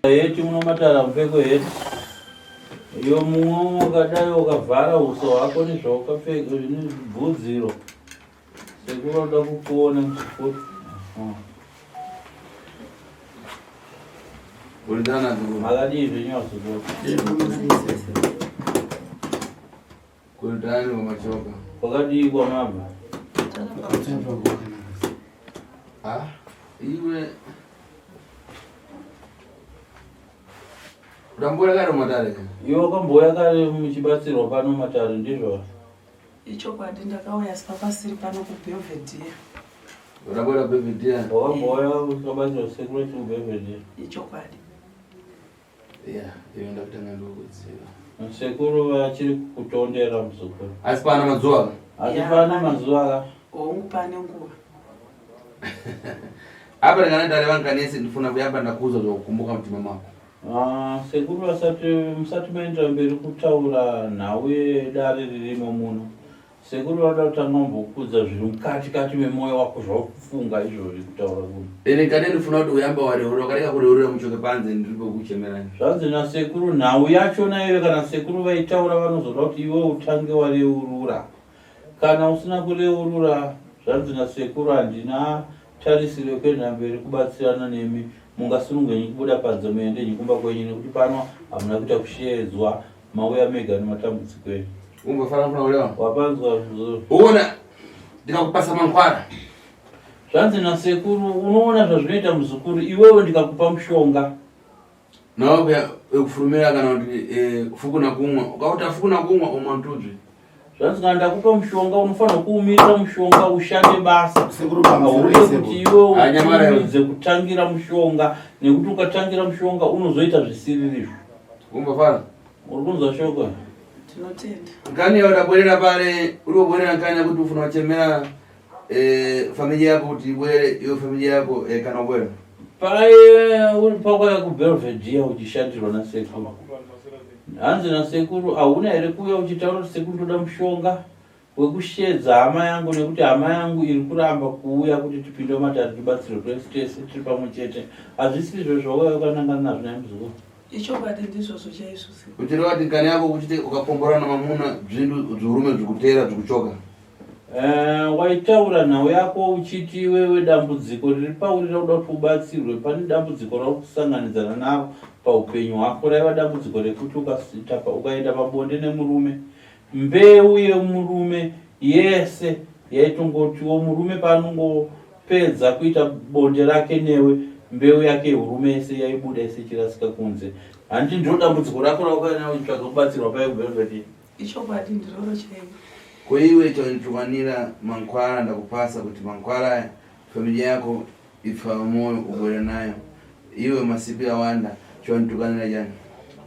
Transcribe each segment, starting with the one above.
Heti munomatara mupfeko heti. Iyo mumwe wakadai wakavhara uso hwako nezvaukapfeka zvine bvudziro. Sekuru vanoda kukuona muzukuru. Makadii zvenyu vazukuru? Kulitani wamachoka. Kwakadii kwamabva? Ah, iwe Udambura kare matare. Iwe wakambouya kare muchibatsirwa pano matare ndizvo? Ichokwadi ndakauya asi papasiri pano kuBelvedere. Udambura Belvedere. Wakambouya ukabatsirwa sekuru achiri kuBelvedere. Ichokwadi. Yeah, iwe ndakutanga ndokuziva. Sekuru vachiri kutondera muzukuru. Asi pana mazuva ka? Asi pana mazuva ka? Hongu pane nguva. Apa ndingana ndareva nkanesi ndifuna kuyamba ndakuuza zvakukumbuka mutima mako. Ah, sekuru vasati musati maendera mberi kutaura nhau yedare ririmo muno. Sekuru vanoda kutanga vambokudza zviri mukati kati memoyo wako zvauri kufunga izvozvi kutaura kuno. Ini kane ndifuna kuti uyamba wareurura ukarega kureurura muchoke panze ndiri pekuchemerani. Zvanzi nasekuru nhau yachona iyoyo kana sekuru vaitaura vanozoda kuti iwe utange wareurura. Kana usina kureurura zvanzi nasekuru handina tarisiro yekuenda mberi kubatsirana nemi mungasununge kubuda panze muende kumba kwenyu nekuti pano hamuna kuita kusheedzwa mauya mega nematambudziko enyu. Umbofana kuna kulewa. Wapanzwa muzukuru. Uona ndikakupasa mankwara. Zvanzi nasekuru unoona zvazvinoita muzukuru iwewe ndikakupa mushonga. Nawe kufurumira kana kuti eh, fukuna kumwa. Ukakuti afukuna kumwa umwa mtudzvi. Zvanzi kana ndakupa mushonga unofanira kuumirira mushonga ushande basa. Sekuru pamusoro Haude sekuru. kuti iwe Ah, nyamara iwe. ukurumidze kutangira mushonga nekuti ukatangira mushonga unozoita zvisiririzvo. Umbofana. Uri kunzwa shoko? Tinotenda. Nkani yawo ndabwerera pale uri kubwerera nkani yakuti ufuna kuchemera eh, familia yako kuti ibwere iyo familia yako eh, kana ubwera. Paye uri pakauya kuBelvedere uchishandirwa nasekuru. Hanzi nasekuru hauna here kuuya uchitaura kuti sekuru ndoda mushonga wekushedza hama yangu nekuti hama yangu iri kuramba kuuya kuti tipinde mumatare tibatsirwe tese tese tiri pamwe chete. Hazvisi izvo zvauya wakanangana nazvo naye muzukuru. Ichokwadi ndizvozvo chaizvo sekuru. Uchireva kuti nkani yako kuchiti ukapomborana namamuna zvindu zviurume zvikuteera zvikuchoka. Eh, waitaura nhau yako uchiti iwewe dambudziko riri pauri rauda kuti ubatsirwe pane dambudziko rauri kusanganidzana naro paupenyu hwako raiva dambudziko rekuti ukasita pa- ukaenda pabonde nemurume mbeu yemurume yese yaitongotiwo murume paanongopedza kuita bonde rake newe mbeu yake yehurume yese yaibuda yese ichirasika kunze handiti ndiro dambudziko rako raukaenda uchitsvaga kubatsirwa paye kuBelvedere Ichokwadi ndiroro chairo. Ko iwe chaunitukanira mankwara ndakupasa kuti mankwara aya familia yako ipfava moyo ubwere nayo iwe masipi awanda chaunitukanira chani.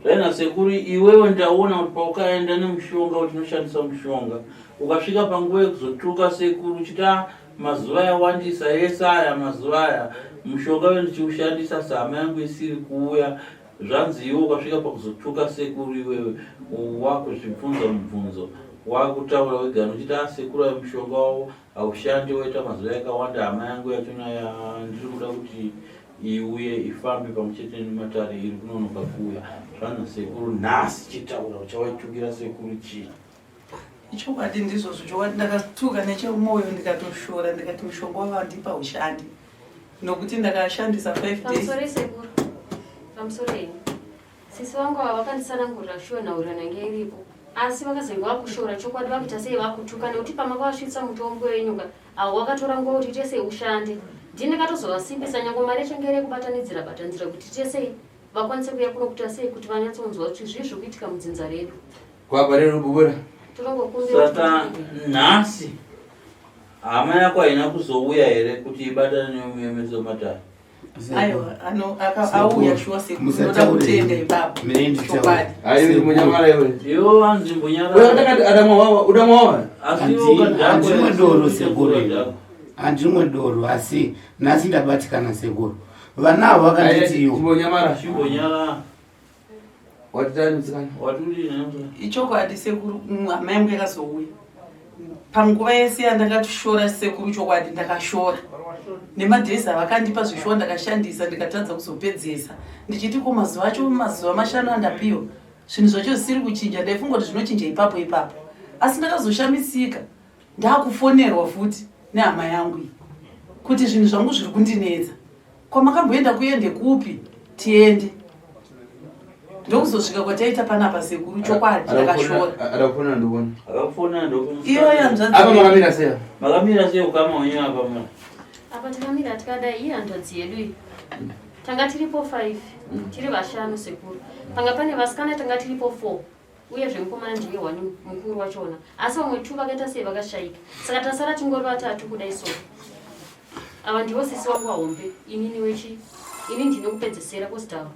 Zvaina sekuru iwewe ndaona kuti paukaenda nemushonga kuti unoshandisa mushonga ukasvika panguva yekuzotuka sekuru uchiti "Ah, mazuva yawandisa ese aya mazuva aya mushonga uyu ndichiushandisa sehama yangu isiri kuuya zvanzi iwe ukasvika pakuzotuka sekuru iwewe wakuzvibvunza mubvunzo wakutaura wega uchiti "Ah, sekuru ayo mushonga wavo haushandi waita mazuva yakawanda hama yangu yachona yandiri kuda kuti iuye ifambe pamwe chete nematare iri kunonoka kuuya zvanzi sekuru nhasi chitaura uchawaitukira sekuru chii Ichokwadi ndizvozvo chokwadi ndakatuka nechemumoyo ndikatoshora ndikati mushonga wavandipa ushandi nokuti ndakashandisa 5 days. Pamusoro sekuru. Pamusoro henyu. Sisi vangu ava vakandisanangurira shuwa nhaurirano yange iripo. Asi vakazenge vakushora chokwadi vakuita sei vakutuka nekuti pamakavasvitsa mutombo wenyu ka awo wakatora nguva kuti ite sei ushande. Ndini ndakatozovasimbisa nyangwe mari yacho ngere yekubatanidzira batanidzira kuti ite sei vakwanise kuuya kuno kuita sei kuti vanyatsonzwa kuti zvii zviri kuitika mudzinza redu. Kwapa rero kubwera. Tinongokumbira saka nhasi hama yako haina kuzouya here kuti ibatane nemuyemeso wematare Aiwa ano aka- auya shuwa sekuru ndoda kutenda ipapo. Mine nditaure. Chokwadi. Ayi munyamara iwe. iwe wanzi Uya mbunyara ndakati adamwa wawa udamwa wawa. asi iwe ukadhakwa Handimwe doro sekuru sekuru ukadhakwa. handimwe doro asi nhasi ndabatikana sekuru vana avo vakanditi iwo Chimbonyamara. chimbonyara Watitani musikana. watudii nhai Ichokwadi sekuru hama yangu yakazouya. Panguva yese yandakatoshora sekuru chokwadi ndakashora. Nemadhezi avakandipa zvishuwa ndakashandisa ndikatadza kuzopedzesa. Ndichiti ko mazuva acho mazuva mashanu andapiwa zvinhu zvacho zvisiri kuchinja ndaifunga kuti zvinochinja ipapo ipapo. Asi ndakazoshamisika ndakufonerwa futi nehama yangu iyi kuti zvinhu zvangu zviri kundinetsa. Kwamakamboenda kuye ndekupi tiende. Ndokuzosvika kwataita panapa sekuru chokwadi ndakashora. Akakufonera ndikuona. Akakufonera ndokumusana. Iyo yanzvadzi. Apa makamira sei? Makamira sei ukama wenyu apa mwana? Apa takamira tikadai iye hanzvadzi yedu iyi. Tanga tiripo 5, tiri vashanu sekuru. Panga pane vasikana tanga tiripo 4. Uyezve mukomana ndiye wani mukuru wachona. Asi vamwe 2 vakaita sei vakashaika. Saka tasara tingori vatatu kudai so. Ava ndivo sisi wangu wahombe, inini wechi ini ndine kupedzesera kozitaura.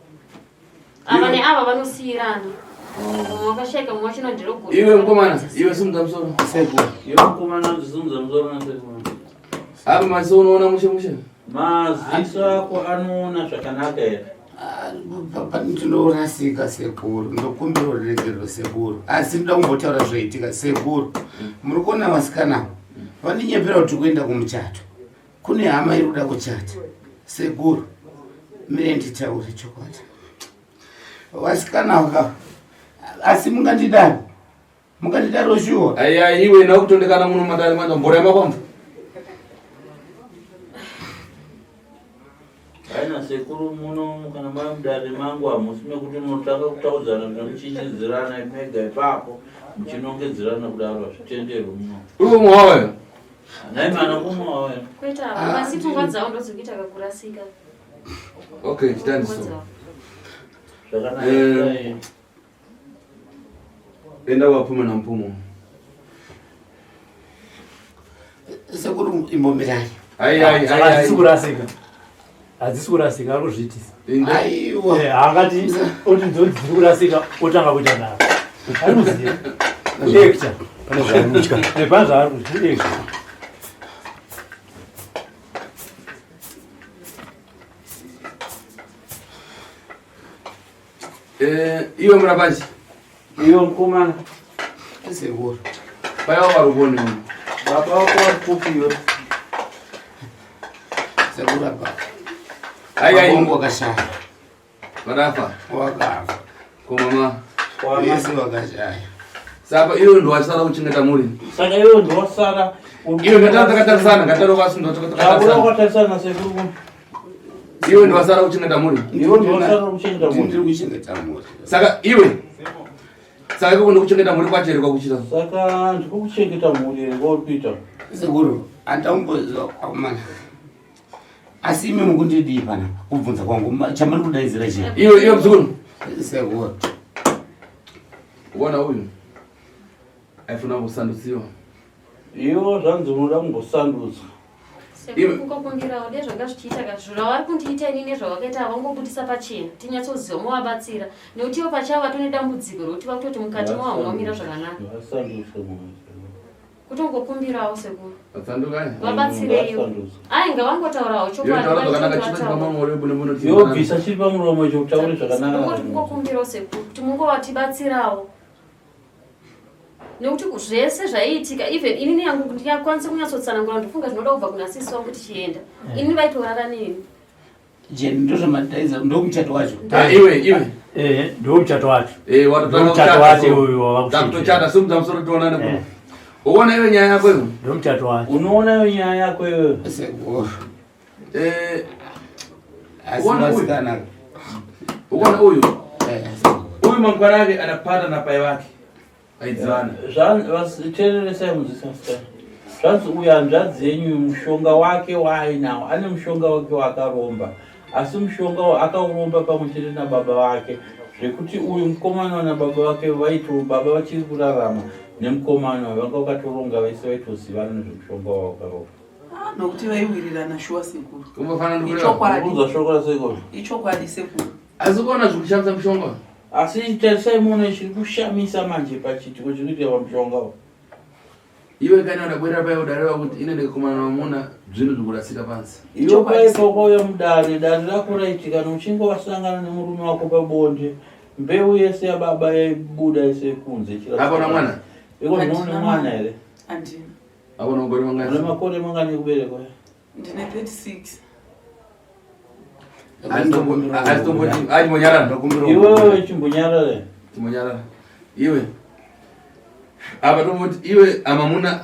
Ava neava vanosiyirana. Mumwe wakashaika mumwe wachona ndirogona. Iwe mukomana, iwe simudza musoro. Sekuru. Iwe mukomana simudza musoro nasekuru. Apa maziso unoona mushe mushe. Maziso ako anoona zvakanaka here? Ah, papa ndinorasika sekuru, ndokumbira ruregerero sekuru, asi ndoda kumbotaura zvoitika sekuru. Muri kuona vasikana vandinyepera kuti kuenda kumuchato kune hama iri kuda kuchata sekuru, mire nditaure chokwadi. Vasikana vaka asi mungandidaro mungandidaro shuwa? Aya iwe na kutondekana muno matare manja mbora yamakwamva. Haina sekuru muno kana mai mudare mangu hamusi mekuti munotanga kutaudzana zvemuchichidzirana mega ipapo muchinongedzerana kudaro hazvitenderwi muno. Uri kumwa wayo? Nhai mwana kumwa wayo. Kwete ava, asi pfungwa dzavo ndodzikuita kakurasika. Okay, chitani so. Zvakanaka. Eh. Enda wapuma na mpumo. Sekuru imbomirai. Ai ai ai. Hadzisi kurasika. Hadzisi kurasika, ari kuzviitisa. Aiwa. Eh, haangati oti nzonzi dziri kurasika otanga kuita nharo. Ari kuziva. Kuekta. Pane zvaari kutya. Eh, pane zvaari kutya. Kuekta. Eh, iwe murapachi. Iwe mukomana. Sekuru. Paya waruboni. Baba wako vari kupi iwe? Sekuru apa. Ai ai. Wangu wakashaya. Vadafa. Wakafa. Ko mama. Vese wakashaya. Saka iwe ndo wasara kuchengeta mhuri. Saka iwe ndo wasara. Iwe ngatara takatarisana, ngatara kwasunda takatarisana. Akura wakatarisana na sekuru. Iwe ndo wasara kuchengeta mhuri. Iwe ndo wasara kuchengeta mhuri. Ndiri kuchengeta mhuri. Saka iwe saka iko ndikuchengeta mhuri kwacho here kwakuchita? Saka ndiko kuchengeta mhuri here kwauri kuita? Sekuru, handaumboziva akomana. Asi imi mukundidii panapa kubvunza kwangu chamuri kudaidzira chii? Iwe iwe mzukuru. Sekuru. Uona uyu aifuna kusandutsiwa. Iwo zvanzi unoda kumbosandutswa. Sekuru kungokumbirawo dai zvanga zvichiita ka zvavari kundiita ini nezvavakaita havangobudisa pachena tinyatsoziva movabatsira nekuti ivo pachavo vatone dambudziko rekuti vakutoti mukati mavo hamuna kumira zvakanaka. Kutongokumbirawo sekuru. Vabatsireiwo. Ai ngavangotaurawo chokwadi. Iwe bvisa chiri pamuromo icho utaure zvakanaka. Ndongoti kungokumbirawo sekuru kuti mungovatibatsirawo. Nekuti zvese zvaiitika even inini yangu ndingakwanisa kunyatsotsanangura ndofunga zvinoda kubva kuna sisi wangu tichienda. Inini vaitorara neni. Jeni ndozvamadaidza ndomuchato wacho. Ah, iwe iwe. Eh, ndomuchato wacho. Eh, watotanga Ndomuchato wacho uyu wawakuchita. Takutochata simudza musoro tionane kuno. Eh. Uona iwe nyaya yako iwe. Ndomuchato wacho. Unoona iwe nyaya yako iwe. Sekuru. Eh, Asi Uona uyu? vasikana. uona uyu. Eh, Uyu mangwana ake anapata na pai wake. Aidzana. Teereresai mudzidzisi. Zvanzi uyu hanzvadzi yenyu mushonga wake waainawo ane mushonga wake waakaromba asi mushonga uyu akauromba pamwe chete nababa vake zvekuti uyu mukomana nababa vake vaito baba vachiri kurarama nemukomana uyu vanga vakatoronga vese vaitozivana nezvemushonga wavakaromba. Ah, nokuti vaiwirirana shuwa sekuru. Kumbofanana ndikureva. Ichokwadi. Unzwa shoko rasekuru. Ichokwadi sekuru. Asi kuona zvikushamisa mushonga. Asi tarisai muone chiri kushamisa manje pachiitiko chiri kuitika pamushonga uyu. Iwe kani wadakwira pai udareva kuti ine ndikakumana namuna zvinhu zvikurasika pansi. Iwe pai pakauya mudare, dare rako raitika uchinge wasangana nemurume wako pabonde, mbeu yese yababa yaibuda yese kunze. ichirasika Hapana pansi. mwana? Iko Handina zvino une mwana here? Handina. Hapana makore Une mangani? makore mangani ekuberekwa? Ndine 36. Achimbonyarara. Iwewe chimbonyarara. Chimbonyarara. Iwe. Apa tomboti iwe amamuna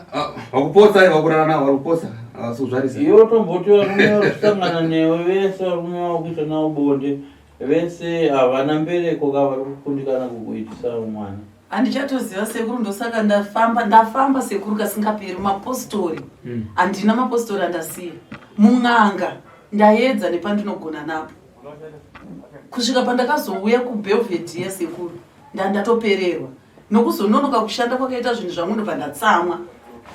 wakupotsa wakurara nawo wakupotsa asuzvarisa. Iwe tomboti varume vari kusangana newe vese varume vakuita navo bonde vese havana mbereko ka vari kukundikana kukuitisa mwana. Handichatoziva sekuru ndosaka ndafamba ndafamba sekuru kasingaperi mapostori handina mapostori andasiya mun'anga ndaedza nepandinogona napo kusvika pandakazouya kubelvedia sekuru ndandatopererwa nokuzononoka kushanda kwakaita zvinhu zvangu ndobva ndatsamwa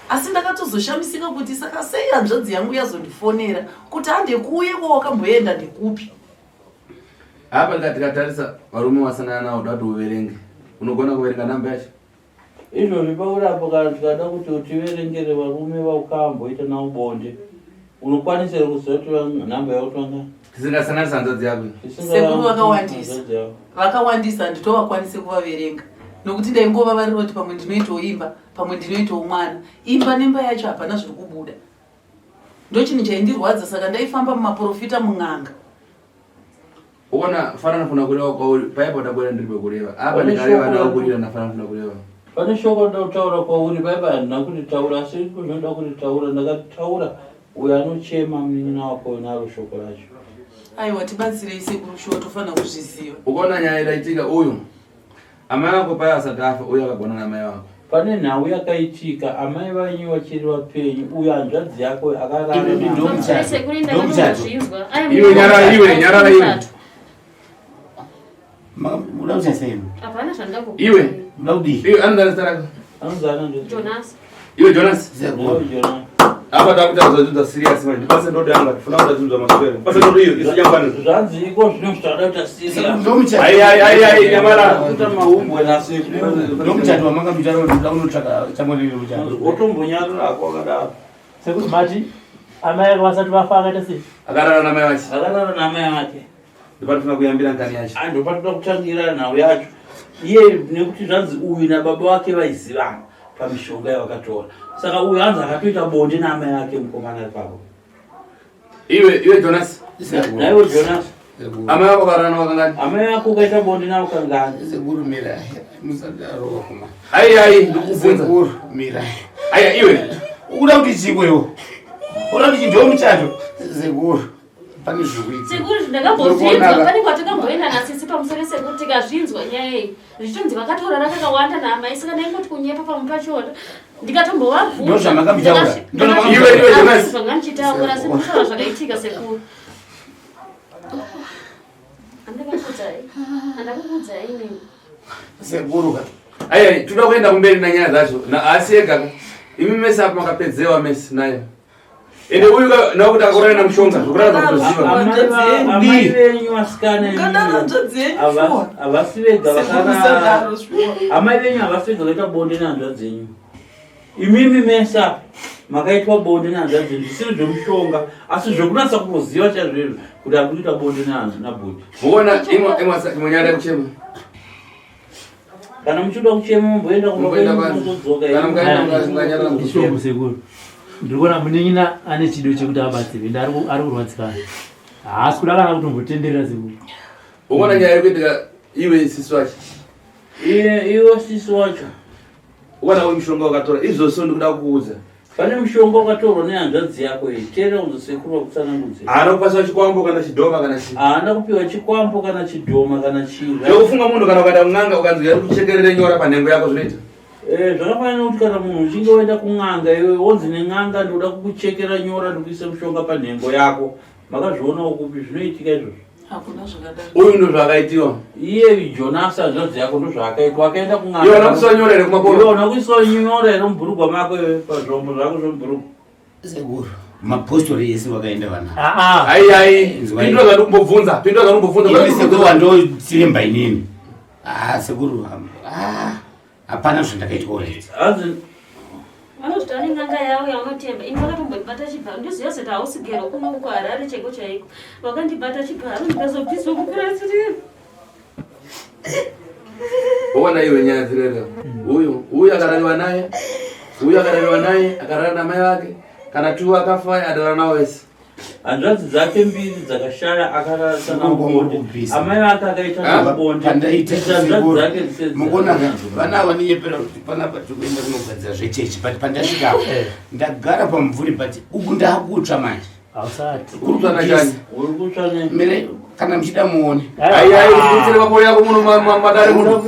asi ndakatozoshamisika kuti saka sei hanzvadzi yangu yazondifonera kuti handekuuye kwawakamboenda ndekupi. Apa tikatarisa varume wasangana nawo uda kuti uverenge unogona kuverenga namba yacho. Izvozvi pauri apo kana tikada kuti utiverengere varume vaukamboita navo bonde unokwanisa here kuziva kuti nhamba yavo kuti vangani? Tisingasanganisa hanzvadzi yako. Sekuru vakawandisa. Vakawandisa handitovakwanise kuvaverenga nokuti ndaingovavarira kuti pamwe ndinoitawo imba pamwe ndinoitawo mwana imba nemba yacho hapana zviri kubuda ndochinhu chaindirwadza saka ndaifamba mumaprofita mun'anga. Ukaona fana nofana kureva kwauri paipa utakureva ndiri pekureva apa ndikareva ndakurira ndafana nofana kureva. Pane shoko ndoda kutaura kwauri paipa handina kuti taura asi zvinoda kuti taura ndakati taura uyo anochema munin'ina wako naro shoko racho. Aiwa tibatsirei sekuru shuwa tofanira kuzviziva. Ukaona nyaya iraitika uyu amai vako paya asati afa uyu akagona namai vako. Pane nhau yakaitika amai vanyu vachiri vapenyu uyo hanzvadzi yako akarara. Iwe nyarara iwe nyarara iwe. Muda kuita sei? Hapana zvandaku. Iwe. Muda kudii? Iwe anoda zita rako. Anonzi ana Jonas. Iwe Jonas. Iwe Jonas. Apa takuita zvinhu zva serious manje. Basa ndoda yanga tifuna kuita zvinhu zva maswere. Basa ndoda iyo isijangwana. Zvanzi iko zvino zvichada kuita serious. Ndomuchato. Ai ai ai ai nyamara. Kuita mahumbwe nasi. Ndomuchato wamanga mucharo ndoda kunotsvaka chamwene muchato. Wotombonyarara hako wakadaro. Sekuru mati amai ake vasati vafa akaita sei? Akarara namai vake. Akarara namai vake. Ndopatinoda kuyambira nkani yacho. Ah, ndopatinoda kutangira nhau yacho. Iye nekuti zvanzi uyu nababa vake vaizivana pamishonga yavakatora. Saka uyu hanzi akatoita bonde naamai vake mukomana ari pavo. Iwe iwe Jonas. Naiwe Jonas. Amai vako vakarara navo kangani? Amai vako ukaita bonde navo kangani? Sekuru mirai. Musadaro kuma. Ai ai ndikubvunza. Sekuru mirai. Aya iwe. Ukuda kuti chikwe iwe. Ukuda kuti ndo muchato. Sekuru. Pane zviri kuitika. Sekuru ndakambozvinzwa pane kwatakamboenda nasisi pamusoro sekuru tikazvinzwa nyaya iyi zvichitonzi vakatorara kakawanda naamai saka ndaingoti kunyepa pamwe pachona ndikatombovabvunza Ndozvamakambotaura. Iwe iwe Jonas. Zvanga ndichitaura asi ndikutaura zvakaitika sekuru. Andakakuudzai. Andakakuudzai inini. Sekuru ka. Ai toda kuenda kumberi nanyaya dzacho. Na asi ega. Imi mese apa makapedzewa mese nayo. Ende uyu nakuti akurara namushonga zvokurara kutoziva. Amai venyu vasikana Ukadaro hanzvadzi yenyu shuwa. havasi vega Sekuru vakarara. musadaro shuwa. Amai venyu havasi vega vakaita bonde nehanzvadzi yenyu. Imimi mese apa makaitwa bonde nehanzvadzi yenyu zvisiri zvemushonga asi zvekunatsa kutoziva chaizvo izvo kuti ari kuita bonde nabhudhi. Muona imwe imwe imwe nyaya yekuchema. Kana muchida kuchema mumboenda kumba Mumboenda kwenyu kwanza. muzodzoka. Kana mukaenda munganyarara Ishoko sekuru. Ndiri kuona munin'ina ane chido chekuti abatsirwe ende ari kurwadzikana. Haasi kuda kana kutombotenderera sekuru. Ukaona nyaya iri kuitika iwe sisi wacho. Iwe sisi wacho. Ukaona uyu mushonga wakatora izvozvo ndikuda kukuudza. Pane mushonga wakatorwa nehanzvadzi yako iyi. Teerera kunzi sekuru vakutsanangudze. Haana kupaswa chikwambo kana chidhoma kana chii. Haana kupiwa chikwambo kana chidhoma kana chii. Zvekufunga munhu kana ukaenda kun'anga ukanzi yari kuchekerere nyora panhengo yako zvinoita. Zvakafanana nekuti kana munhu uchinge waenda kun'anga iwe wonzi nen'anga ndoda kukuchekera nyora ndikuise mushonga panhengo yako. Makazvionawo kupi zvinoitika izvozvo? Hakuna zvakadaro. Uyu ndozvaakaitiwa. Iye Jonas hanzvadzi yako ndozvaakaitwa akaenda kun'anga. Iwe hauna kuiswa nyora here kumakoro? Iwe hauna kuiswa nyora here mubhurugwa mako iwe pazvombo zvako zvemubhurugwa? Sekuru, mapostori ese vakaenda vana. Ai ai, pindura zvandikumbobvunza, pindura zvandikumbobvunza. Ini sekuru wandotiremba inini. Ah sekuru, ah hapana zvandakaitwa already. Hanzi Vanozviti ane n'anga yavo yavanotemba. Ini vakatombondibata chibharo. Ndiziva zeti hausi gero kuno uko Harare chaiko chaiko. Vakandibata chibharo ndikazobviswa kupurasirira. Uona iwe nyaya dzirere. Uyu, uyu akarariwa naye. Uyu akarariwa naye, akarara namai vake. Kana tu akafa adarara navo vese. Hanzvadzi dzake mbiri dzakashaya akararisa Sekuru navo bonde. kubvisa. Amai vake akaita Ah, navo bonde. Pandaita Idzi hanzvadzi sekuru. dzake dzese Mukuona ka vana ava vanonyepera kuti panapa tiri kuenda kunogadzira zvechechi but pandasvika apa ndagara pamumvuri but uku ndakutsva manje. Hausati. Kutsva nachani? Uri kutsva ne Mire kana muchida muone. Ai ai kutsira makore yako muno madare muno.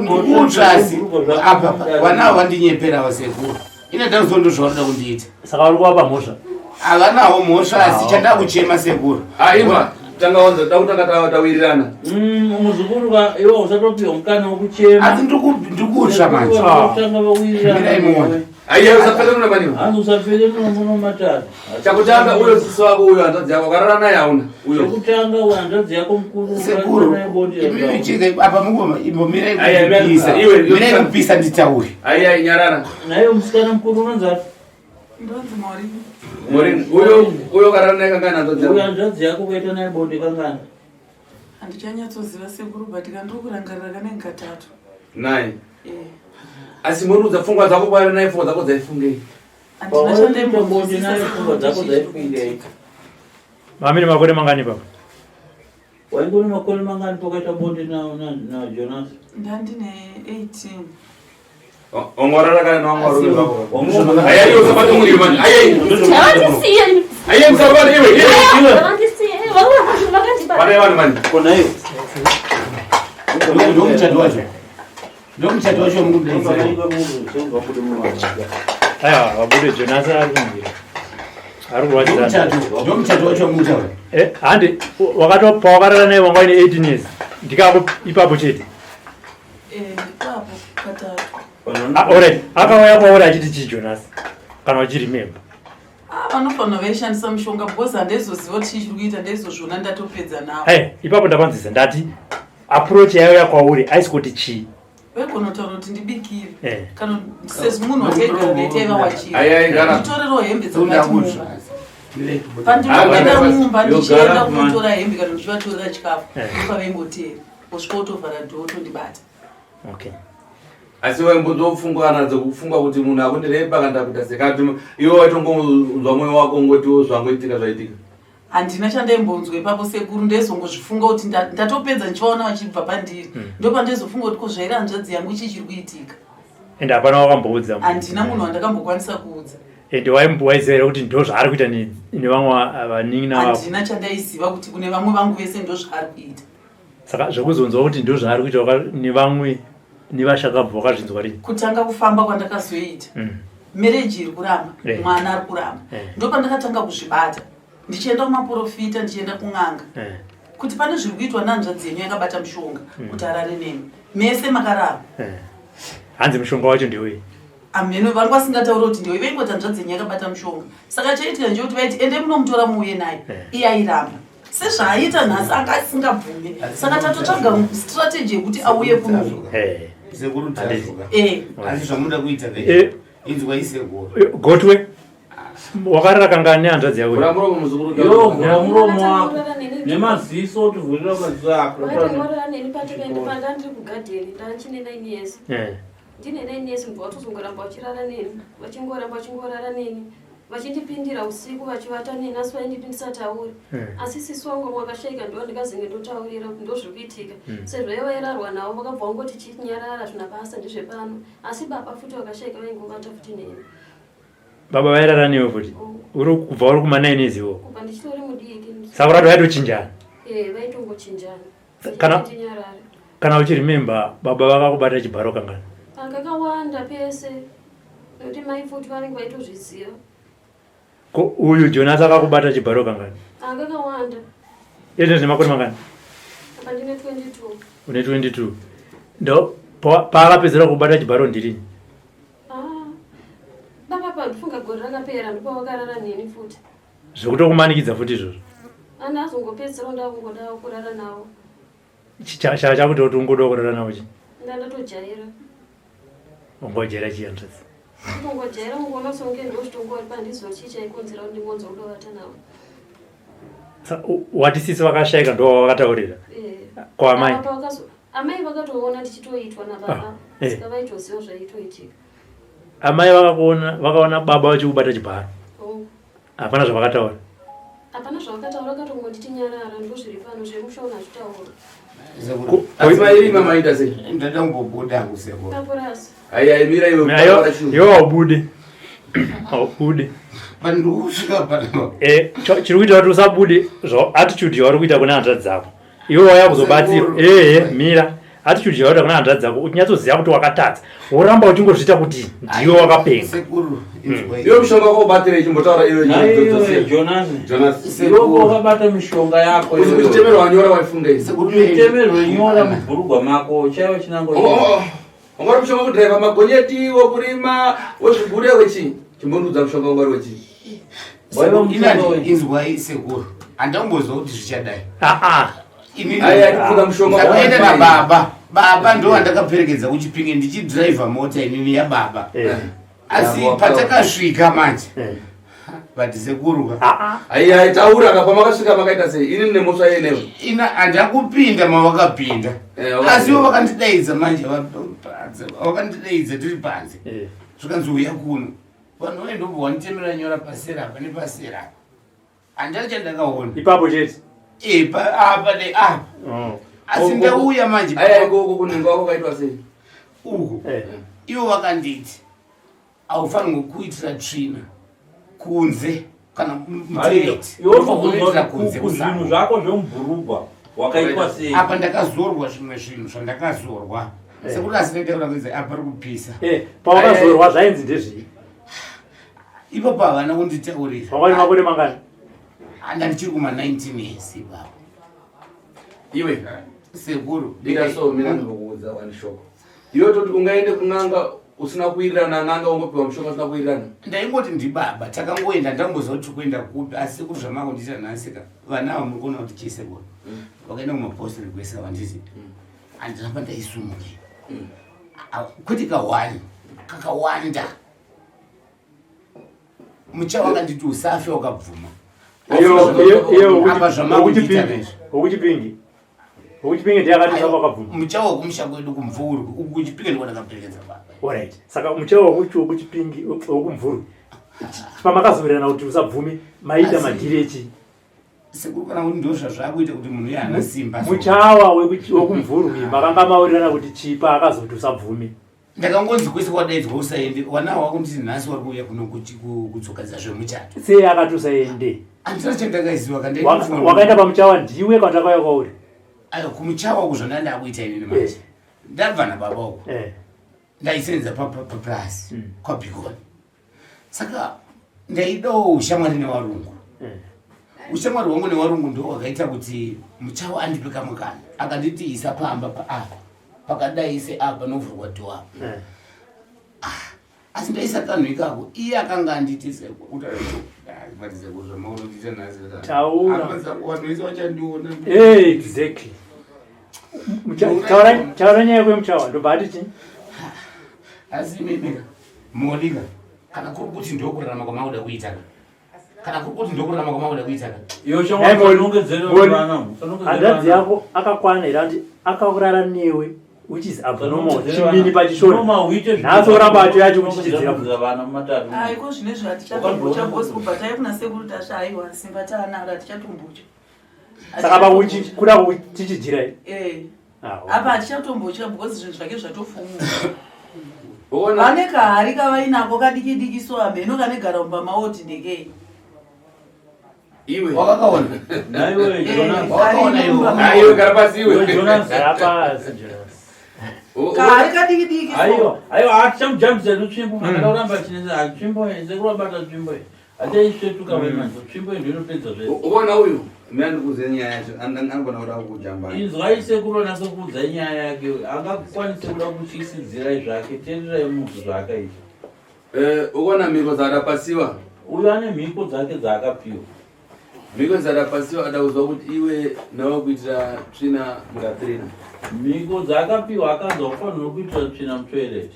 Ndikutsva asi apa vana ava vandinyepera vasekuru. Ine dambudziko ndozvavanoda kundiita. Saka uri kuvapa mhosva? Havanawo mhosva asi chanda kuchema sekuru. Ah imba tanga wanza takutanga tawirirana. Muzukuru ka iwe usatopiwa mukana wekuchema. Asi ndikutsva manje. Kutanga vawirirana. Mirai muone. Ai ai usapfele muno maniwa. Hanzi usapfele muno muno matare. Chakutanga uyo sisi wako uyo hanzvadzi yako akarara naye hauna uyo. Chekutanga uyo hanzvadzi yako mukuru Sekuru, ukarara naye bonde imimi yako. chika apa mukoma imbomirai Ai, ai, kupisa. iwe, iwe, Mirai kupisa nditaure. Ai ai nyarara. Naye musikana mukuru unonzi ani? Ndonzi Maureen. Maureen uyo uyo akarara naye kangani hanzvadzi Uyo yako. hanzvadzi yako ukaita naye bonde kangani? Handichanyatsoziva sekuru but kandiri kurangarira kanenge katatu. Naye. Eh. Asi murudza pfungwa dzako kwaari naye pfungwa dzako dzaifungei. Handina Pawaita bonde chandaimbonzwisisa naye sekuru pfungwa dzako kuti chii chiri dzaifungei? kuitika. Mamine makore mangani papa? Wainge une makore mangani pakaita bonde na Jonas? Ndandine 18. Ongorora kana nevamwe varume vako. Wamwe- Ai ai usabate muriro manje. Ai ai. Havandisiye. Ai ai musabate iwe. Iwe. Havandisiye. Vamwe vakandibata. Pane vanhu manje. Kona iwe. Ndomuchato wacho. Ndomuchato wacho mukudaidzira. Aiwa, vabude Jonas ari kunzira. Ari kurwadzirana. Ndomuchato. Ndomuchato wacho mukutaura. Eh, handi wakato pawakarara naye wanga uine 18 years. Ndikako ipapo chete. Eh, ipapo katatu. Ah, alright. Akauya kwauri achiti chii Jonas? Kana uchiremember. Ah, vanofanira vaishandisa mushonga because handaizoziva kuti chii chiri kuita ndaizozviona ndatopedza navo. Hey, ipapo ndapanzisa ndati approach yaiuya kwauri aisi kuti chii. Vaigona kutaura kuti ndibikire. Eh. Kana semunhu wataigara naye taiva wachira. Ai ai gara. Nditorerawo hembe dzakati mumba. Mirai kupota. Pandinopinda Ah, mumba Yogara ndichienda kumana. kunotora hembe kana ndichivatorera chikafu. Eh. Ndopavaingotera. Wosvika wotovhara dhoo wotondibata. Okay. Asi waimbozopfungwa nadzo kufunga kuti munhu akundirepa kana ndakuita sekati iwe waitongonzwa mwoyo wako ungotiwo zvangoitika zvaitika. Handina chandaimbonzwa ipapo sekuru ndaizongozvifunga kuti ndatopedza ndichivaona vachibva pandiri. Ndopandaizofunga kuti ko zvairi hanzvadzi yangu chii chiri kuitika. Ende hapana wakamboudza. Handina munhu wandakambokwanisa kuudza. Ende waiziva here kuti ndo zvaari kuita nevamwe vanin'ina vako. Handina chandaiziva kuti kune vamwe vangu vese ndo zvaari kuita. Saka zvekuzonzwa kuti ndo zvaari kuita nevamwe nevashakabvu wakazvinzwa rini? Kutanga kufamba kwandakazoita. Marriage iri kuramba, mwana ari kuramba. Ndopandakatanga kuzvibata. Ndichienda kumaporofita, ndichienda kun'anga. Kuti pane zviri kuitwa nehanzvadzi yenyu yakabata mushonga kuti arare nemi. Mese makaramba. Hanzi mushonga wacho ndewei? Ameno vanga vasingatauri kuti ndewei, vaingoti hanzvadzi yenyu yakabata mushonga. Saka chaiitika ndechekuti vaiti ende munomutora muuye naye. Iye airamba. Sezvaaita nhasi anga asingabvume. Saka tatotsvaga strategy yekuti auye kuno. Sekuru tazvoka. Eh. Asi zvamunoda kuita ke. Inzwai sekuru. Gotwe. Wakarara kangani nehanzvadzi yako? Vhura muromo muzukuru. Yo, vhura muromo wako. Nemaziso utivhurira maziso ako. Vakatorara neni patakaenda panda ndiri kugadheni ndachine 9 years. Ndine 9 years mubva watozongoramba vachirara neni. Vachingoramba vachingorara neni. Vachindipindira usiku vachivata neni asi vaindipindisa tauri. Asi sisi wangu wakashaika ndo ndikazenge ndotaurira kuti ndozviri kuitika. Sezvo ivo vairarwa navo vakabva vangoti chinyarara zvina basa ndezvepano. Asi baba futi vakashaika vaingovata futi neni. Baba vairara newe futi? Uri kubva uri kuma 9 years iwo? Kubva ndichitori mudiki. Saka urati vaitochinjana? Eh, vaitongochinjana. Vachinyarara. Kana uchiremember baba vakakubata chibharo kangani? Kakawanda pese. Nekuti mai futi vanenge vaitozviziva. Ko uyu Jonas akakubata chibharo kangani? Kakawanda. Iye zvine makore mangani? Apa ndine 22. Une 22. Ndo paakapedzera kubata chibharo ndirini? Ah. Baba pandifunga gore rakapera ndipo vakarara neni futi. Zvekutokumanikidza futi izvozvo. Ana azongopedzisira ndakungoda kurara navo. Chakuti kuti ungoda kurara navo chi? Ndandatojaira. Ungojaira chii hanzvadzi? Ungojaira ungoona songe ndozvitongori pandiziva chii chaikonzera kuti ndingonzwa kudovata navo. Wati sisi vakashaika ndo vavakataurira? Eh. Ko amai? Amai vakatoona ndichitoitwa nababa. Saka vaitoziva zvaitoitika. Amai vakakuona, vakaona baba vachikubata chibharo. Oh. Hapana zvavakataura. Hapana zvavakataura, vakatongonditi nyarara, ndozviri pano zvemushonga hazvitaura. Asi mairima maita sei? Ndada kumbobuda hangu sekuru. Papurasi. Aiya mira iwe kutaura chinhu. Iwe haubude. Haubude. Pandikusvika panapa. Eh, chiri kuita kuti usabude zva attitude yauri kuita kune hanzvadzi dzako. Iwe wauya kuzobatsirwa. Eh, eh, mira. Attitude yauri kuita kune hanzvadzi dzako uchinyatsoziva kuti wakatadza. Woramba uchingozviita kuti ndiwe wakapenga. Sekuru, inzwai. Iwe mushonga wako ubatirei chimbotaura iwe Naiwe Jonas. Jonas. Iwe wakabata mishonga yako Uzi iwewe. kuchitemerwa nyora waifunga izvi. Sekuru Chitemerwe nyora mubhurugwa mako chaivo chinango. Oh, oh, oh. Ungari mushonga wekudhiraivha magonyeti, wokurima, wezvigure wechii? Chimbondiudza mushonga ungari wechii? Waiva mushonga Inani, wei? inzwai sekuru. Handambozwa kuti zvichadai. Ah ah. Inini Aya, ndikufunga mushonga ndakaenda wawaipai. nababa. Baba ndo vandakaperekedza kuChipinge ndichidhiraivha mota inini yababa. Eh. Asi Yabo, patakasvika manje Eh. but sekuru ka Ah ah. Aiya, taura ka pamakasvika makaita sei? Ini ndine mhosva yei newe? ina handakupinda mavakapinda. Eh, wakapinda. Asi ivo vakandidaidza manje panze, vakandidaidza tiri panze. Eh. Zvikanzi uya kuno. Vanhu vaye ndobva wanditemera nyora pasera apa nepasera apa. Handina chandakaona. Ipapo chete. Eh, apa ne apa. Oh. Asi ndauya manje Aiya, ikoko kunenge wako kaitwa sei? uku. Eh. Ivo vakanditi haufanirwi kuitira tsvina kunze kana mutoilet. Iwe Unoitira kunze kuzvinhu kusango. zvako zvemubhurugwa wakaitwa sei? Apa ndakazorwa zvimwe zvinhu zvandakazorwa. Sekuti asi ndaitaura kunzi apa pari kupisa. Eh, pawakazorwa zvainzi ndezvii? Ipapo havana kunditaurira. Wanga une makore mangani? Anda ndichiri kuma 19 years ipapo. Iwe, Sekuru. dira so mina ndinokuudza wani shoko. Iwe toti ungaende kun'anga usina kuwirirana n'anga ungopiwa mushonga usina kuwirirana. Ndaingoti ndibaba takangoenda ndamboziva kuti kuenda kupi asi sekuru zvamakundiita nhasi ka vana ava muri kuona kuti chii sekuru vakaenda kumapostori kwese vanditi handiramba ndaisumuka kwete kahwani kakawanda mucha wakanditi usafe wakabvuma Apa zvamakundiita izvi. Wokuchipingi. Wokuchipingi ndiye akati usafe wakabvuma. Mucha wekumusha kwedu kuMvurwi uku kuChipingi ndiko ndakaperekedza baba. Alright. Saka mucha wokuchipingi wokuMvurwi. Pamakazowirirana kuti usabvume maita madhiri echi. Sekuru kana kuti ndozva zvakuita kuti munhu iye haana simba. Muchawa wekuMvurwi makanga mawirirana kuti chipa akazoti usabvume. Ndakangonzi kwese kwadaidzwa usaende wana wakunditi nhasi wari kuuya kuno kudzokadza zvemuchato. Sei akati usaende? Handina chandakaiziva kana Wakaenda pamuchawa ndiwe kana takauya kwauri? Ayo kumuchawa uku zvandanga ndakuita inini manje. Ndabva nababa uku. Ndaisenza paplasi kwaBikoni. Saka ndaidawo ushamwari newarungu. Ushamwari hwangu newarungu ndo wakaita kuti muchawa andipe kamukana. Akanditi isa pamba paapa. Pakadai seapa panovhurwa dho apa. Asi ndaisa kanhu ikako iye akanga anditi Taura. sekuvanhu vachandiona. Exactly. Taura nyaya yako yemuchawa ndobva ati chii? Asi imimi molika kana kuri kuti ndokurarama kwamakuda kuita ka kana kuri kuti ndokurarama kwamakuda kuita ka Iwe shamwari, usanongedzere vana, usanongedzere Hanzvadzi vana. yako akakwana here ati akakurara newe which is abnormal Usanongedzere chimini vana. pachishona Noma uite zvinhu nhasi oramba acho yacho usanongedzere kuchichidzira vana mumatare. Aiko zvinezvi hatichatombocha because kubva tauya kuna sekuru Tasha aiwa simba taanaro hatichatombocha. Saka pakuchi kuda kuchichidzira here? Eh. Ah, Apa hatichatombotya because zvinhu zvake zvatofumuka. Ona. Vane kahari kavainako kadiki diki so hamheno kanegara mumba mavo kuti ndekei. Iwe. Wakakaona? Naiwe, Eh, Jonas. Wakaona iwe? Ah, iwe gara pasi iwe. Iwe, Jonas. Gara pasi, Jonas. Kahari kadiki diki so. Aiwa, aiwa, hatichamujambisa hedu tsvimbo, akada kuramba achinetsa, tsvimbo iyi, sekuru vabata tsvimbo iyi. Hachaisvetuka vai manje, tsvimbo iyi ndiyo inopedza zvese. Ukaona uyu, mina ndikuuze nyaya yacho, anogona kuda kukujamba. Inzwai sekuru anase kuudzai nyaya yake, angakwanise kuda kutyisidzirai zvake, teererai munhu zvaakaita. Ukaona mhiko dzaadapasiwa. Uyu ane mhiko dzake dzaakapiwa. Mhiko dzaadapasiwa adakuzwa kuti iwe nawe kuitira tsvina mukatrina. Mhiko dzaakapiwa akanzwa kufanirwa kuitira tsvina mutoilet.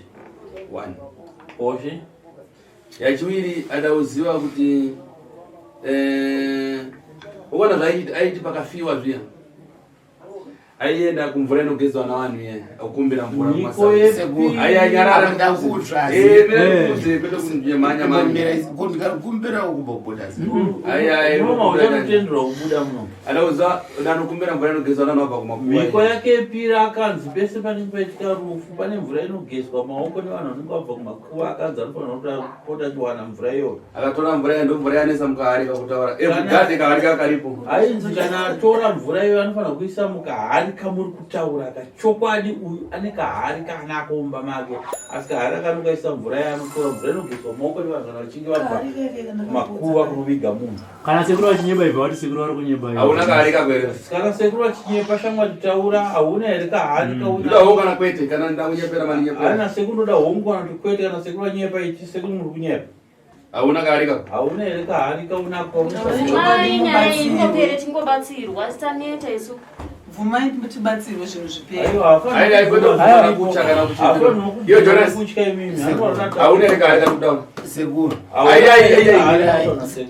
1. Oshe. Yachiwiri adauziva kuti ukaona zvaaiti aiti pakafiwa zviya. Aienda kumvura inogezwa navanhu iye okumbira mvura Nyiko kumasango. yepi? Ai, ai, nyarara. Ndakutsva. Eh, mira ndikuudze, kwete kunjemhanya mhanya. Ndikakumbira kumbobuda. Ai, ai, Munoma unobuda chani. uchanotenderwa kubuda muno. Anauza ndanokumbira mvura inogezwa navanhu vabva Mhiko kumakuva. yake yepiri akanzi pese panenge paitika rufu pane mvura inogezwa maoko nevanhu vanenge vabva kumakuva akanzi anofanira kuti apota achiwana mvura iyoyo. Akatora mvura iya ndomvura yanesa mukahari kakutaura. Eh, Kana- mugade kahari kakaripo. Ainzi kana atora mvura iyoyo anofanira kuisa mukahari kamuri kutaura kachokwadi uyu ane kahari kaanako mumba make asi kahari akanokaisa mvura yaanotora mvura inogezwa maoko nevanhu kana vachinge vabva kumakuva kunoviga munhu. Kana sekuru vachinyeba ibva vati sekuru vari kunyeba. Hauna kahari kako here? Kana sekuru vachinyepa shamwari taura hauna here kahari Ndoda hongu kauna kana kwete kana ndakunyepera maninyepera. haina sekuru ndoda hongu kana kuti kwete kana sekuru vanyepa ichi sekuru muri kunyepa. Hauna kahari kako. Hauna here kahari kaunako kaunoisa Mai nyaya iyi ingopere tingobatsirwa asi taneta isu. Bvumai tibatsirwe zvinhu zvipere. Aiwa, Ai, ai, kwete hafani kuvhura kutya kana kuchindira. hafani Iyo, Jonas. kutya imimi. Hafani Hauna here kahari kakutaura. Sekuru. Ai, ai, ai, ai. Ai.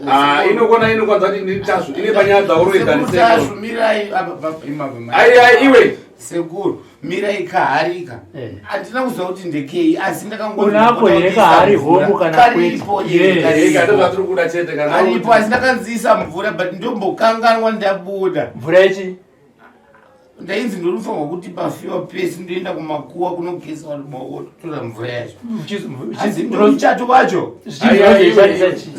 Ah, inokona inokwanza kuti nditasvu ine panyaya dzauroedza Sekuru ndisekuru. Tasvu, mirai apa pa- imapa mai. Ai, ai, iwe. Sekuru, mirai kaharika. Eh. Handina kuziva kuti ndekei asi ndakangoti Unako here ndinoda kahari kuisa mvura. hongu kana Karipo kwete? here, Yes. Eh, karipo. kati zvatiri kuda chete kana Karipo asi ndakanziisa mvura but ndombokanganwa ndabuda. Mvura yechi Ndainzi ndinofanirwa kuti pafiwa pesi ndoenda kumakuwa kunogeza vanhu maoko totora mvura yacho. Asi ndomuchato wacho. Ai, ai, iwe, zvichinzishandisa iwe. chii?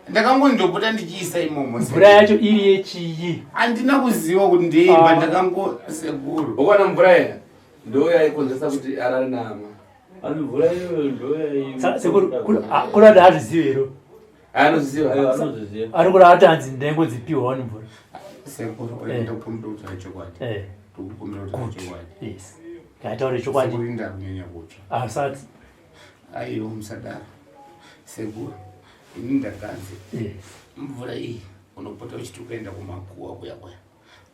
Ndakangoti ndopota ndichiisa imomo. Mvura yacho iri yechiyi. Handina kuziva kuti ndeimba Ah. ndakango sekuru. Ukaona mvura iya ndo yaikonzesa kuti arare nahama. Ani mvura iyoyo ndo Sekuru kuri ati hazvizivi here? Anozviziva. Aiwa, anozviziva. Ari kuri ati hanzi ndengo dzipiwa wani mvura. Sekuru, Eh. ndokumbira kutaura chokwadi. Eh, Ndokumbira kutaura good. chokwadi. Yes. Ngaitaure chokwadi. Sekuru ndakunyanya kutsva. Asati. Aiwa musadaro. Sekuru, ini ndakanzi Yes. mvura iyi unopota uchiti ukaenda kumakuwa kuya kuya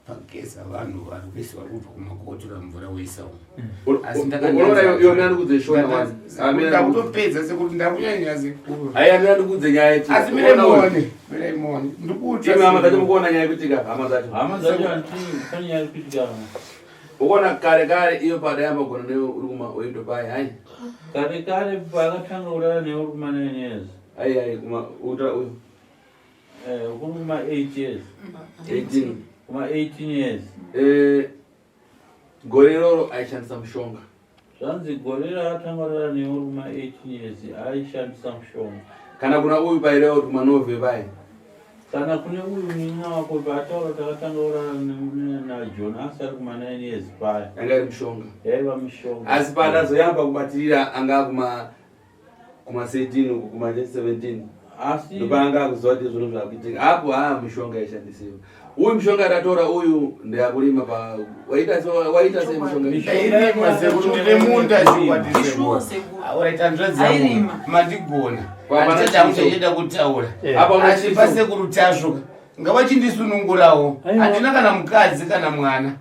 pageza vanhu vari kuisi vari kubva kumakuwa tora mvura woisa umu. Asi Unoona iyo mina ndikudze shona wani. Ah, mina ndikudze. Ndakutopedza sekuru ndakunyanya sekuru. Ai, mina ndikudze nyaya yechi. Asi mirai muone, mirai muone. Ndikutsva. Imi hama dzacho mukuona nyaya yekuitika hama dzacho. Hama dzacho anti pane nyaya iri kuitika. Ukaona kare kare iyo padayamba gona newe uri kuma oito pai hai. Kare kare paakatanga kurara newe uri kuma 9 years. Ai ai kuma uta uyu Eh, uri kuma 8 years. 18. Kuma 18 years. Eh gore iroro aishandisa mushonga. Zvanzi gore raakatanga kurara newe uri kuma 18 years aishandisa mushonga. Kana kuna uyu paireva kuti kumanove pai. Kana kune uyu munin'ina wako paataura kuti akatanga kurara naJonas ari kuma 9 years paya. Yanga iri mushonga. Yaiva mishonga. Asi paadazoyamba kubatirira anga kuma kuma 13 uku kuma 17. Asi Ndopaanga akuziva kuti zviro zvakuitika. Apo haa mishonga yaishandisiwa. Uyu mishonga yatatora uyu ndeyakurima pa waita se waita se mishonga. Ndairima sekuru ndine munda chokwadi Ishuwa sekuru. sekuru. Alright, hanzvadzi yangu Airima. mandigona. Kwapana Handitati hangu chiso. chachida kutaura. Eh. Apa una Asi chiso. pasekuru tasvuka ngavachindisunungurawo. Aiwa. Handina kana mukadzi kana mwana.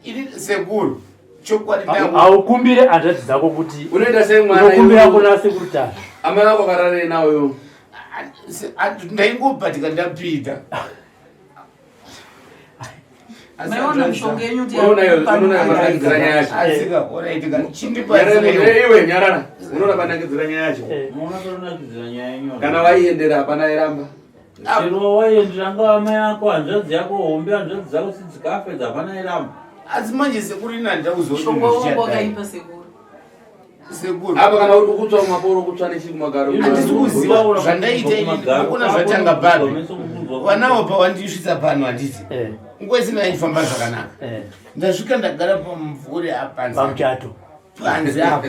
Ini sekuru chokwadi ndaku Haukumbire hanzvadzi dzako kuti Unoita sei mwana? unokumbira iwe? kuna sekuru Tasvu. Amai vako akararei nawo iwo. Ndaingobhatika ndapinda. Asi Maiona hanzvadzi mishonga yenyu kuti Unoona iyo- yapano- unoona iyo panakidzira nyaya yacho. Asika, alright, Nyarara, chindibatsirewo. iwe nyarara. Unoona panakidzira nyaya yacho. Eh. muona panonakidzira nyaya yenyona. Kana waiendera hapana airamba. Chero waiendera ngava mai ako hanzvadzi yako hombe hanzvadzi dzako sidzikafe dzapana iramba. Asi manje sekuru ini handida kuziva kuti Mushonga zvinhu wangu zvichadai. wakaipa sekuru. Sekuru. Apa kana uri kutsva mumaporo kutsva nechikumagaro. Handisi kuziva zvandaita ini, ndikuona zvatanga papi. Vanawo pavandisvitsa pano handiti. Eh. Nguva isina yaifamba zvakanaka. Eh. Ndasvika ndagara pamumvuri apa Pamuchato. panze apo.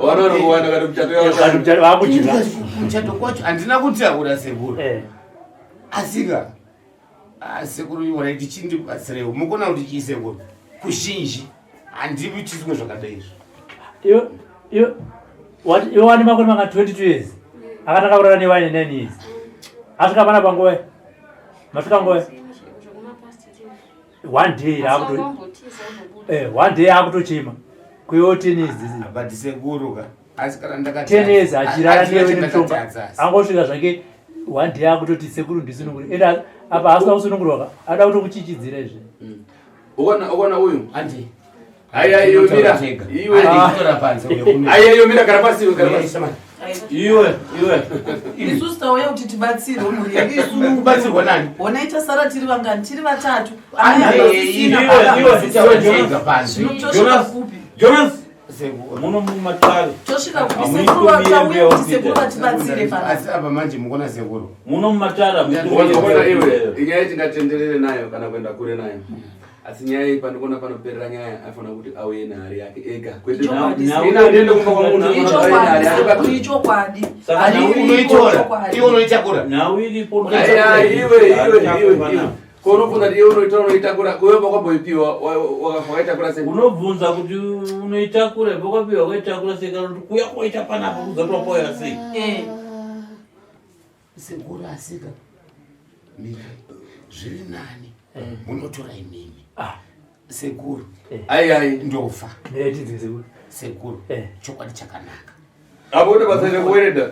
Wanoona kuwanda kana muchato Kana yawashanda. muchato vakudya. Muchato kwacho handina kutaura sekuru. Eh. Asika ah, sekuru iwona tichindibatsirewo mukona kuti chii sekuru kushinji handiitiswe zvakadai izvo. Iwe iwe wati iwe wani makore manga 22 years. Akatanga kurara newe aine 9 years. Asvika pana panguva. Masvika nguva. Zvekuma past 10. One day Asi akuto wakambotiza wambobuda. eh one day akutochema. Kuiwo 10 years dzidzi. But sekuru ka asi kana 10 years achirara handina newe nemushonga. chandakatadza asi. Angosvika zvake one day akutoti sekuru ndisunungure. Ende apa asina kusunungurwa ka. Ada kutokuchichidzira izvi. Ukaona ukaona uyu. Andi. Haya iyo mira. Iwe. Tora panze uyo kuno. Haya iyo mira gara pasi iwe gara pasi. Iwe, iwe. Isusu tauya kuti tibatsirwe mhuri yedu isunungurwe. Kubatsirwa nani? Honaita sara tiri vangani? Tiri vatatu. Andi, Amai havasisina, iwe, baba iwe, havasisina. iwe, Tega panze. Zvino tosvika Jonas. kupi? Jonas, Sekuru. muno mumatare. Tosvika kupi? Hamuiti Sekuru kumira tauya kuti mbuya sekuru vatibatsire pana. Asi apa manje mukona sekuru. Muno mumatare. Ukaona ukaona iwe. Inyaya tingatenderere nayo kana kuenda kure nayo. Asi nyaya iyi pandikuona panoperera nyaya afanira kuti auye nehari yake ega. Kwete Ichokwadi. Ina ndiende kumba kwa munhu anofanira kuti auye nehari Ichokwadi, yake. sekuru, ichokwadi. Saka Hari nhau iriko, Unoitora. chokwadi. Iwe unoitakura. Nhau iripo. Aya iwe iwe iwe iwe. Ko unofunga kuti iwe unoitora unoitakura kuwe wakamboipiwa wakaitakura sei? Unobvunza kuti unoitakura pakapiwa waitakura sei kana kuti kuya kwaita panapa kuzatwa kwauya sei. Eh, Sekuru asika. Mira. Zviri nani. Munotora imimi. Ah. Sekuru. Ai ai. Ndofa. Mirai tinzwe sekuru. Sekuru. Eh. Chokwadi chakanaka. Apo kuti basa rekuwereda.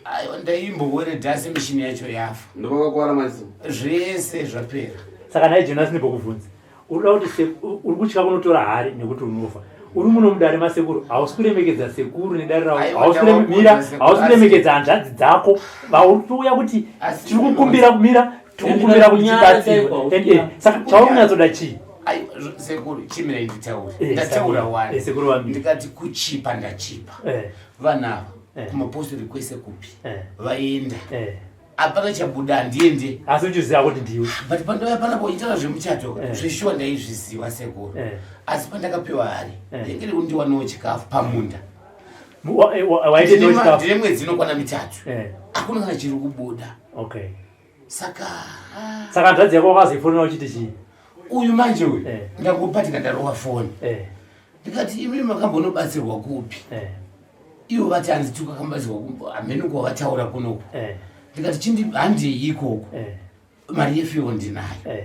Aiwa ndaimbowereda asi mishini yacho yafa. Ndopakakwara maziso. Zvese zvapera. Saka nhai Jonas ndibokubvunza. Uri kuda kuti uri kutya kunotora hari nekuti unofa. Uri muno mudare masekuru, hausi kuremekedza sekuru nedare ravo. Aiwa, Hausi ndavakuudza mira, sekuru, hausi asi- kuremekedza hanzvadzi dzako. Vauri kuuya kuti Asi- tiri kukumbira kumira, tiri kukumbira kuti Kunyara tibatsirwe. chaiko, Eh, eh, Saka chauri kunyatsoda chii? Aiwa sekuru chimirai nditaure. Eh, Ndataura sekuru. wani. Eh, sekuru vamira. Ndikati kuchipa ndachipa. Eh, Vanhu ava Eh. kumapostori kwese kupi eh, vaenda. eh. Hapana chabuda handiende. Asi uchiziva kuti ndiwe. But pandauya panapo uchitaura zvemuchato Eh. zveshuwa ndaizviziva sekuru. Eh. Asi pandakapiwa hari Eh. ndenge ndiwanawo chikafu pamunda. Waite chikafu. Ndine mwedzi inokwana mitatu. Eh, Hakuna kana chiri kubuda. okay. Saka ah, Saka hanzvadzi yako wakazoifonera uchiti chii? uyu manje uyu Eh. ndakupatika ndarova foni. Eh, Ndikati imi makambonobatsirwa kupi? eh, Ivo vati hanzi tukakambatsirwa hameno kwavataura kunoku. eh, Ndikati chindi handei ikoko. eh, Mari yefiwo ndinayo. eh.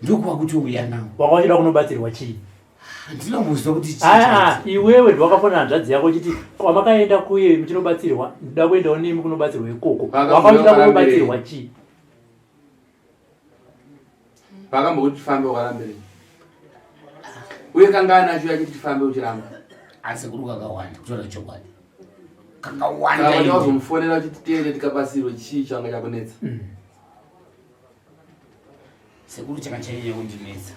Ndokuva kutouya nawo. Wanga uchida kunobatsirwa chii? Handinombozwa kuti chii Aa, chaicho. iwewe ndiwakafona hanzvadzi yako uchiti kwamakaenda kuye muchinobatsirwa ndoda kuendawo nemi kunobatsirwa ikoko. Paka Wanga uchida munokarambirei? kunobatsirwa chii? Pakambokuti tifambe wakarambirei. Uye kangani achiuya achiti tifambe uchiramba. Asi kuri kakawanda kutaura chokwadi. Kakawanda. Saka ende. wazomufonera uchiti tiende tikabatsirwe chii changa chakunetsa. Sekuru changa chanyanya kundinetsa.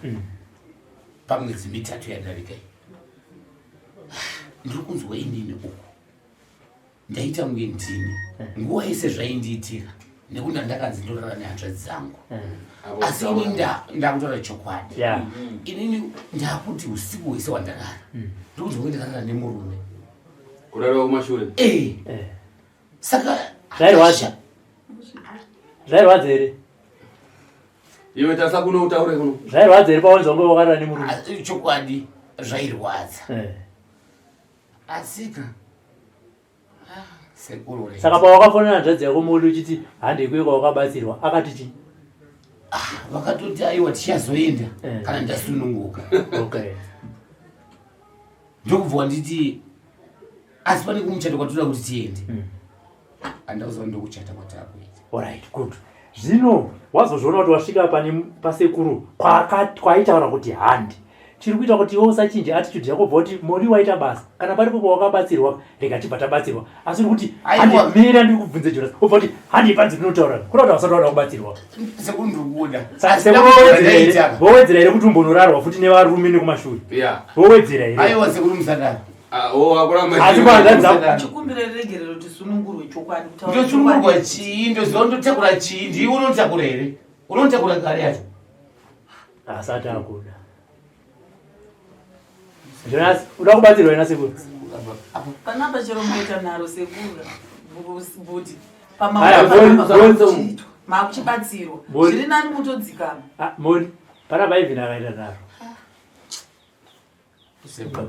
Pamwedzi mitatu yadarika iyi. Ndiri kunzwa inini uku. Ndaita kunge ndini. Nguva yese zvaindiitira. Nekuti ndakanzi ndorara nehanzvadzi dzangu. Asi inini ndakutaura chokwadi. Yeah. Inini ndakuti usiku hwese hwandarara. Ndiri kunzwa kunge ndakarara nemurume. Kurarwa kumashure. Eh. Eh. Saka Zvairwadza. Zvairwadza here? Iwe tarisa kuno utaure kuno. Zvairwadza here pawanzwa kunge wakarara nemurume? Ah, Chokwadi zvairwadza. Eh. Asika. Ah, Sekuru rei. Saka pawakafonera hanzvadzi yako muli uchiti handei kuye kwawakabatsirwa akati chii? Vakatoti aiwa tichazoenda Eh. kana ndasununguka. Okay. Ndokubva wanditi asi pane kumuchato kwatoda kuti tiende. Handauziva ndokuchata kwatakuita. Alright, good. Zvino wazozviona kuti wasvika pane pasekuru kwaitaura kuti handi. Chiri kuita kuti iwe usachinje attitude yako bva kuti mori waita basa. Kana paripo pawakabatsirwa, rega tibva tabatsirwa. Asi uri kuti Aiwa. handi mira ndiri kubvunze Jonas. Wobva kuti handi panzi ndinotaura. Kuda kuti hausati wada kubatsirwa. Sekuru ndiri kuda. Saka Asi sekuru dambudziko vowedzera here? randaita. Vowedzera here kuti umbonorarwa futi nevarume nekumashure? Yeah. Vowedzera here? Aiwa sekuru musadaro. Ah, oh, akuramba. Asi kwanza dzako Chikumbira regerero tisunungurwe chokwadi. Kutaura Ndosunungurwa chokwadi. chii? Ndoziva ndotakura chii? Ndiwe unotakura here? Unotakura kare yacho. Asati akuda. Jonas, uda kubatsirwa here nasekuru? Panapa chero munoita nharo sekuru. Buti. Aya, Boni, Makuchibatsirwa. Boni. Zviri nani mutodzikama. Ah, Moni, panapa even akaita nharo.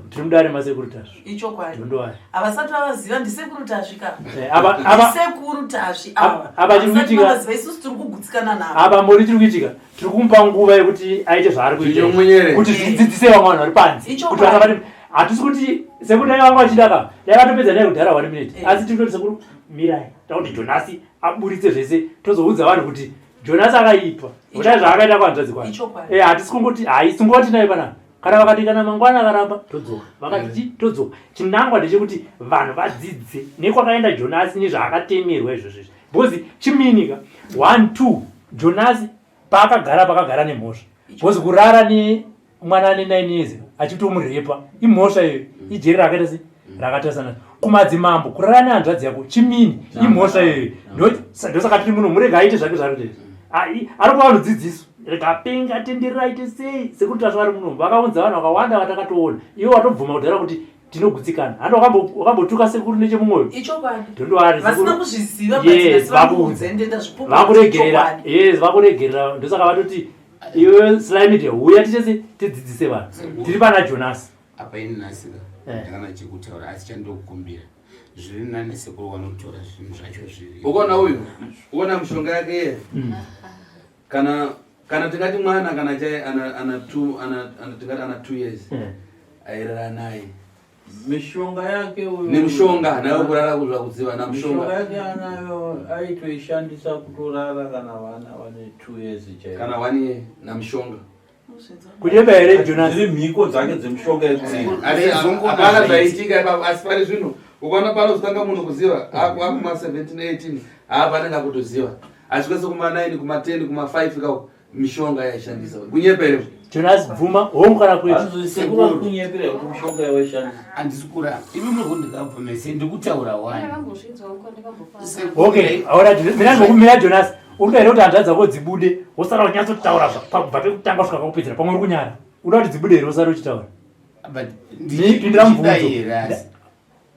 Tiri mudare masekuru Tasvu. Ichokwadi. Ndondowaya. Havasati vavaziva ndisekuru Tasvi ka. Eh, apa apa Ndisekuru Tasvi ava. Apa chiri Havasati kuitika- vavaziva isusu tiri kugutsikana navo. apa Moni chiri kuitika. Tiri kumupa nguva yekuti aite zvaari kuita. Zvinyomwenyere. Kuti zvidzidzise vamwe vanhu vari panze. Ichokwadi. Kuti vasabate hatisi kuti sekuru dai vanga vachida ka. Dai vatopedza naye kudhara 1 minute. Eh. Asi tiri kutoti sekuru mirai. Takuti Jonasi aburitse zvese tozoudza vanhu kuti Jonas akaipa. Utai zvaakaita kuhanzvadzi kwake. Ichokwadi. Eh, hatisi kungoti hayi singova tinaye panapa. Kana vakati kana mangwana akaramba todzoka. Vakati chi todzoka. Chinangwa ndechekuti vanhu vadzidze nekwakaenda Jonas nezvaakatemerwa izvozvo izvi. Because chiminika 1 2 Jonas paakagara pakagara nemhosva. Because kurara ne mwana ane 9 years achitomurepa imhosva iyoyo ijeri rakaita se rakatasana kumadzimambo kurara nehanzvadzi yako chimini imhosva iyoyo ndosaka tiri muno murega aite zvake zvaari kuita ari kuva vanhu dzidziso rega apenga atenderera aite sei sekuti tasva vari muno vakaunza vanhu vakawanda vatakatoona iwe watobvuma kudhara kuti tinogutsikana handi wakambotuka sekuru nechemumwoyo ndondoarisina kuzviziva vakuregerera yes vakuregerera ndosaka vatoti iwe sly media huya tichese tidzidzise vanhu tiri pana jonasi apa ini nhasika eh. ndakana chekutaura asi chandokukumbira zviri nani sekuru vanotora zvinhu zvacho zviri ukaona uyu ukaona mishonga yake iye mm. kana kana tingati mwana kana chai ana ana two ana ana tingati ana two years eh. airara naye mishonga yake uyu nemishonga nayo kurara kuzva kuziva na mishonga yake anayo aitoishandisa kutorara kana vana vane two years chaiyo kana one year na mishonga kunyeba here Jonas dziri mhiko dzake dzemishonga yekuziva hapana zvaitika ipapo asi pari zvino ukaona panozotanga munhu kuziva akuma 17 18 apa anenge akutoziva asi kwese kuma 9 kuma 10 kuma 5 kako mishonga yaishandisa kunyepa here Jonas bvuma hongu kana kwete Sekuru kunyepera kuti mishonga yawaishandisa handisi kuramba imi muri kundikabvumese ndikutaura wani okay alright mina ndinokumira Jonas uri kuda here kuti hanzvadzi dzako dzibude wosara unyatsotaura kubva pekutanga kusvika pakupedzera pamwe uri kunyara uda kuti dzibude here wosara uchitaura pindura mubvunzo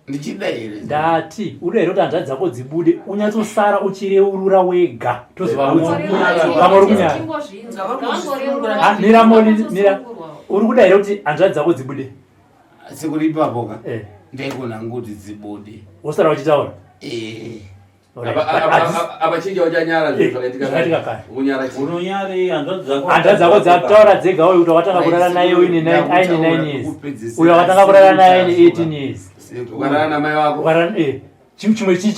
ndichida here ndati uda here kuti hanzvadzi dzako dzibude unyatsosara uchireurura wega tozovaudza pamwe uri kunyara ah, mira moni mira uri kuda here kuti hanzvadzi dzako dzibude sekuri ipapo ka eh. ndaigona kuti dzibude wosara uchitaura eh. Apa chinja uchanyara zvinhu zvakaitika kare. Ukunyara chii? Unonyarei hanzvadzi dzako? Hanzvadzi dzako dzataura dzega uyu kuti wakatanga kurara naye uine aine 9 years. Uyu wakatanga kurara naye aine 18 years. Ukarara namai vako. Ukarara eh chimwe chii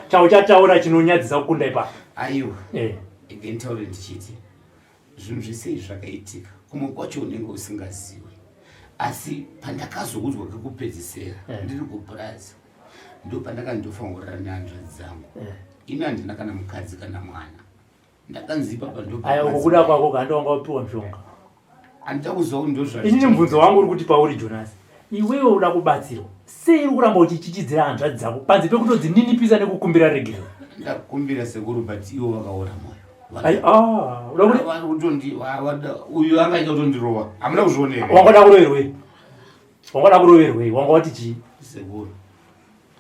chauchataura chinonyadzisa kukunda ipapo? Aiwa. Eh. Nditaure ndichiti zvinhu zvese izvi zvakaitika kumwe kwacho unenge usingaziwi asi pandakazoudzwa kekupedzisira eh. ndiri kupurazi ndopandakanga ndofanira kurara nehanzvadzi dzangu eh. ini handina kana mukadzi kana mwana ndakanzi ipapa aya uko kuda kwako kandi wanga wapiwa mushonga handida kuziva kuti ndozva inini mubvunzo wangu uri kuti pauri jonasi iwewe uda kubatsirwa sei uri kuramba uchichichidzira hanzvadzi dzako panze pekutodzininipisa nekukumbira regerero ndakumbira sekuru but ivo vakaora moyo ah, uyu angaita kutondirova hamuna kuzvionera wanga uda kuroverwei wanga uda kuroverwei wanga wati chii sekuru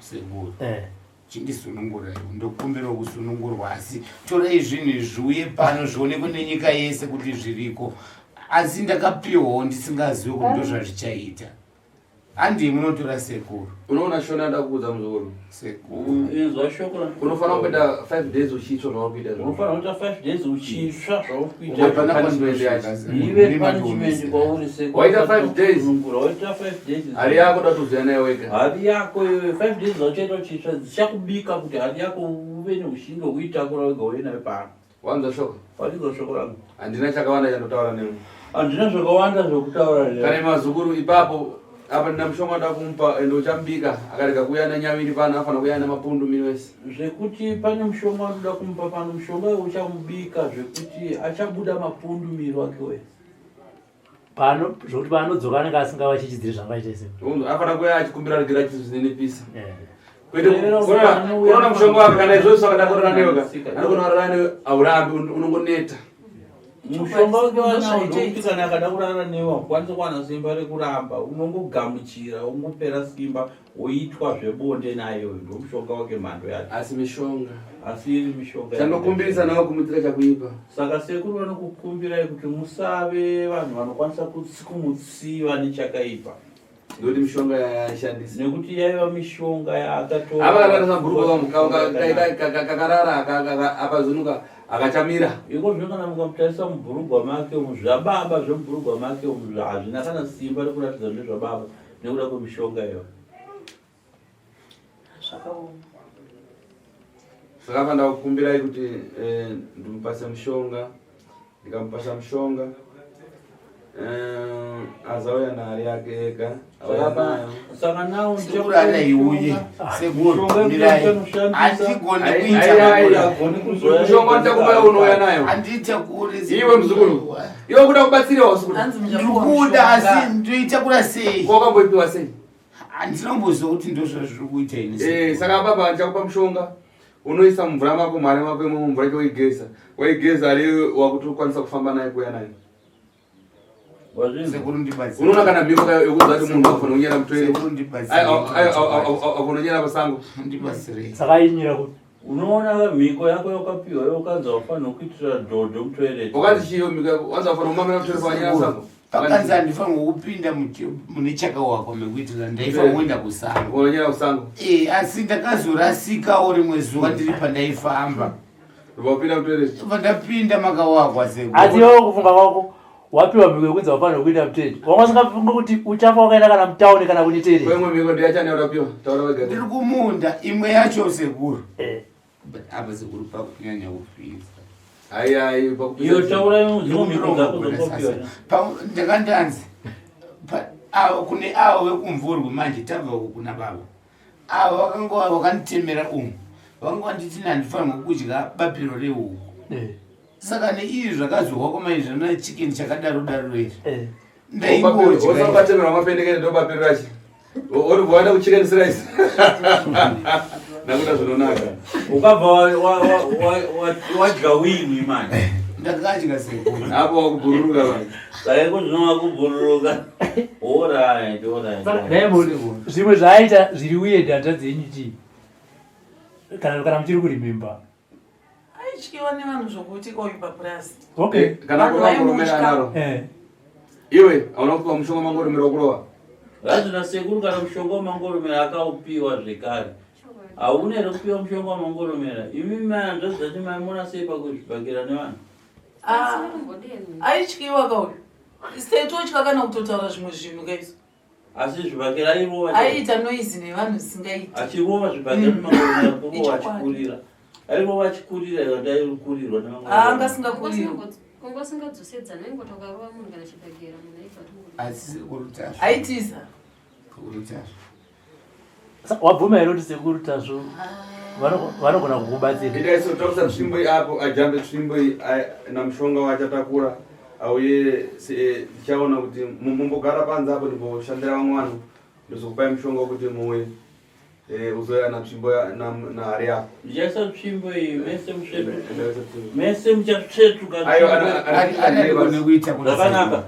sekuru eh. Chindisunungurai, ndokumbirawo kusunungurwa asi torai zvinhu izvi zviuye pano zvionekwe nenyika yese kuti zviriko asi ndakapiwawo ndisingazive kuti ndozvazvichaita handii munotora sekuru unoona shona nda kuudza muzukuru sekuru mm, inzwa shoko unofanira kuita 5 days uchitsva zvauri kuita unofanira kuita 5 days uchitsva zvauri kuita ive punishment kwauri sekuru waita 5 days waita 5 days hari yako datoziva nayo wega hari yako iwe 5 days zvachaita uchitsva dzichakubika kuti hari yako uve neushingi hwekuitakura wega uye nayo pano Wanzwa shoko? Wanzwa shoko rangu. Handina chakawanda chandotaura newe. Handina zvakawanda zvekutaura newe. Kana mazukuru ipapo apa ndina mushonga nda kumupa ende uchamubika akarega kuuya nanyaviri pano afana kuuya nemapundu miri wese. Zvekuti pane mushonga wanoda kumupa pano mushonga uchamubika zvekuti achabuda mapundu miri wake wese. Pano zvekuti paanodzoka anenge asingavachichidziri zvanga aita ese. Afana kuuya achikumbira regera achizvininipisa. Yeah. Kwete kuona mushonga wake kana izvozvo akada kurara newe ka. Anogona kurara newe aurambi unongoneta. Mushonga wake wanawo ndokuti kana akada kurara newe haukwanisi kuwana simba rekuramba unongogamuchira wongopera simba woitwa zvebonde naye uyu ndomushonga wake mhando yacho. Asi mishonga. Asi iri mishonga. Chandokumbirisa nawo kumuitira chakuipa. Saka sekuru vanokukumbirai kuti musave vanhu vanokwanisa kumutsiva nechakaipa. Ndokuti mishonga yaashandisa. Nekuti yaiva mishonga yaakatora. Apa akatarisa bhurugwa kakarara apazunuka akachamira. Iko zvino kana mukamutarisa mubhurugwa make umu zvababa zvemubhurugwa make umu hazvina kana simba rekuratidza ndezvababa nekuda kwemishonga iyo. Zvakaoma. Saka apa ndakukumbirai kuti eh, ndimupase mushonga ndikamupasa mushonga eh, azauya nehari yake ega auya nayo. Saka nawo Sekuru anaiuye. Sekuru mirai. Handigoni Ai, kuita. ai, ai. Mushonga ndichakupa unouya nayo. Handitakuri. Iwe muzukuru. Iwe kuda kubatsiriwa usiku. Hanzi muchapuwa Ndikuda asi mushonga. ndoitakura sei? Wakamboipiwa sei? Handinomboziva kuti ndozvazviri kuita ini. Eh, sekuru. saka apapa ndichakupa mushonga unoisa mumvura mako mhare mako imomo mvura yacho waigeza waigeza ari wakutokwanisa kufamba naye kuuya naye Sekuru ndibatsire. unoona kana mhiko kayo yekuziva kuti munhu akufana kunyera mutoilet Sekuru ndibatsire. akufana kunyera pasango Ndibatsire. Saka ainyira kuti Unoona mhiko yako yakapiwa yokanzi wafanira kuitira dhodho mutoilet. ukanzi chiyo mhiko yako wanzi wafana kumamira mutoilet pawanyera pasango Pakanzi handifanirwa kupinda mune chakawakwa mekuitira ndaifanirwa kuenda kusango. unonyera kusango Eh, asi ndakazorasikawo rimwe zuva ndiri pandaifamba. wapinda mutoilet Bva ndapinda makawakwa sekuru. asi iwewe kufunga kwako wapiwa mhiko yekunzi wafanira kuita mutoilet wanga usingafungi kuti uchafa wakaenda kana mutauni kana kune toilet kwemwe mhiko ndiyachani yaurapiwa taura wega Ndiri kumunda imwe yacho sekuru. Eh. But apa sekuru pakunyanya kupisa. hai hai Iyo taura dzimwe mhiko dzako dzakapiwa. Ndakandanzi avo kune avo vekumvurwi manje tabva uku kuna baba avo vakanga vakanditemera umu vanga vanditi handifanirwa kudya bapiro rehuku Eh, saka neizvi zvakazorwa kwamai zvana chicken chakadaro daro izvi eh. ndaingodya ukatemerwa mapendekene ndobapiro racho oribva waenda kuchicken slice nakuda zvinonaka Ukabva wadya wini manje. ndakadya sekuru apo wakubhururuka manje Saka iko zvinova kubhururuka. Alright, alright. Saka, dai zvimwe zvaaita zviri weird hanzvadzi yenyu chii kana muchiri kurimemba Aityiwa nevanhu zvokuti oyu papurasi. okay Eh, kana Vanhu kurova ngoromera vaimutya. anaro Eh. iwe hauna kupiwa mushonga mangoromera wakurova Hazvina sekuru kana mushonga wamangoromera akaupiwa zvekare. Hauna here kupiwa mushonga wamangoromera? Imi mai hanzvadzi dzacho maimona sei pakuzvibhakira nevanhu? Ah, aityiwa kauyu. Seitotya kana kutotaura zvimwe zvinhu kaizvo. Asi zvibhakira airova chaizvo. Aiita noizi nevanhu zvisingaiti. Achirova zvibhakira nemangoromera kurova Ichokwadi. achikurira. Airova achikurira ikati aikurirwa Anga nemangoromera. asingakurirwi. Kunga usingadzosedzana ingoti ukarova munhu kana chibhakera munhu aibva atongori. asi sekuru tasvo Aitiza. sekuru tasvo Wabvuma here kuti sekuru Tasvu vanogona kukubatsira ita iso takusa tsvimbo iyi apo ajambe tsvimbo iyi namushonga wachatakura auye tichaona kuti mumbogara panze apo ndimboshandira vamwe vanhu ndozokupai mushonga wekuti muuye eh, uzoya natsvimbo nahari yako Ndichaisa tsvimbo iyi mese musvetuka. Ndaisa tsvimbo. Mese muchatsvetuka. Aiwa, andigone kuita Zvakanaka.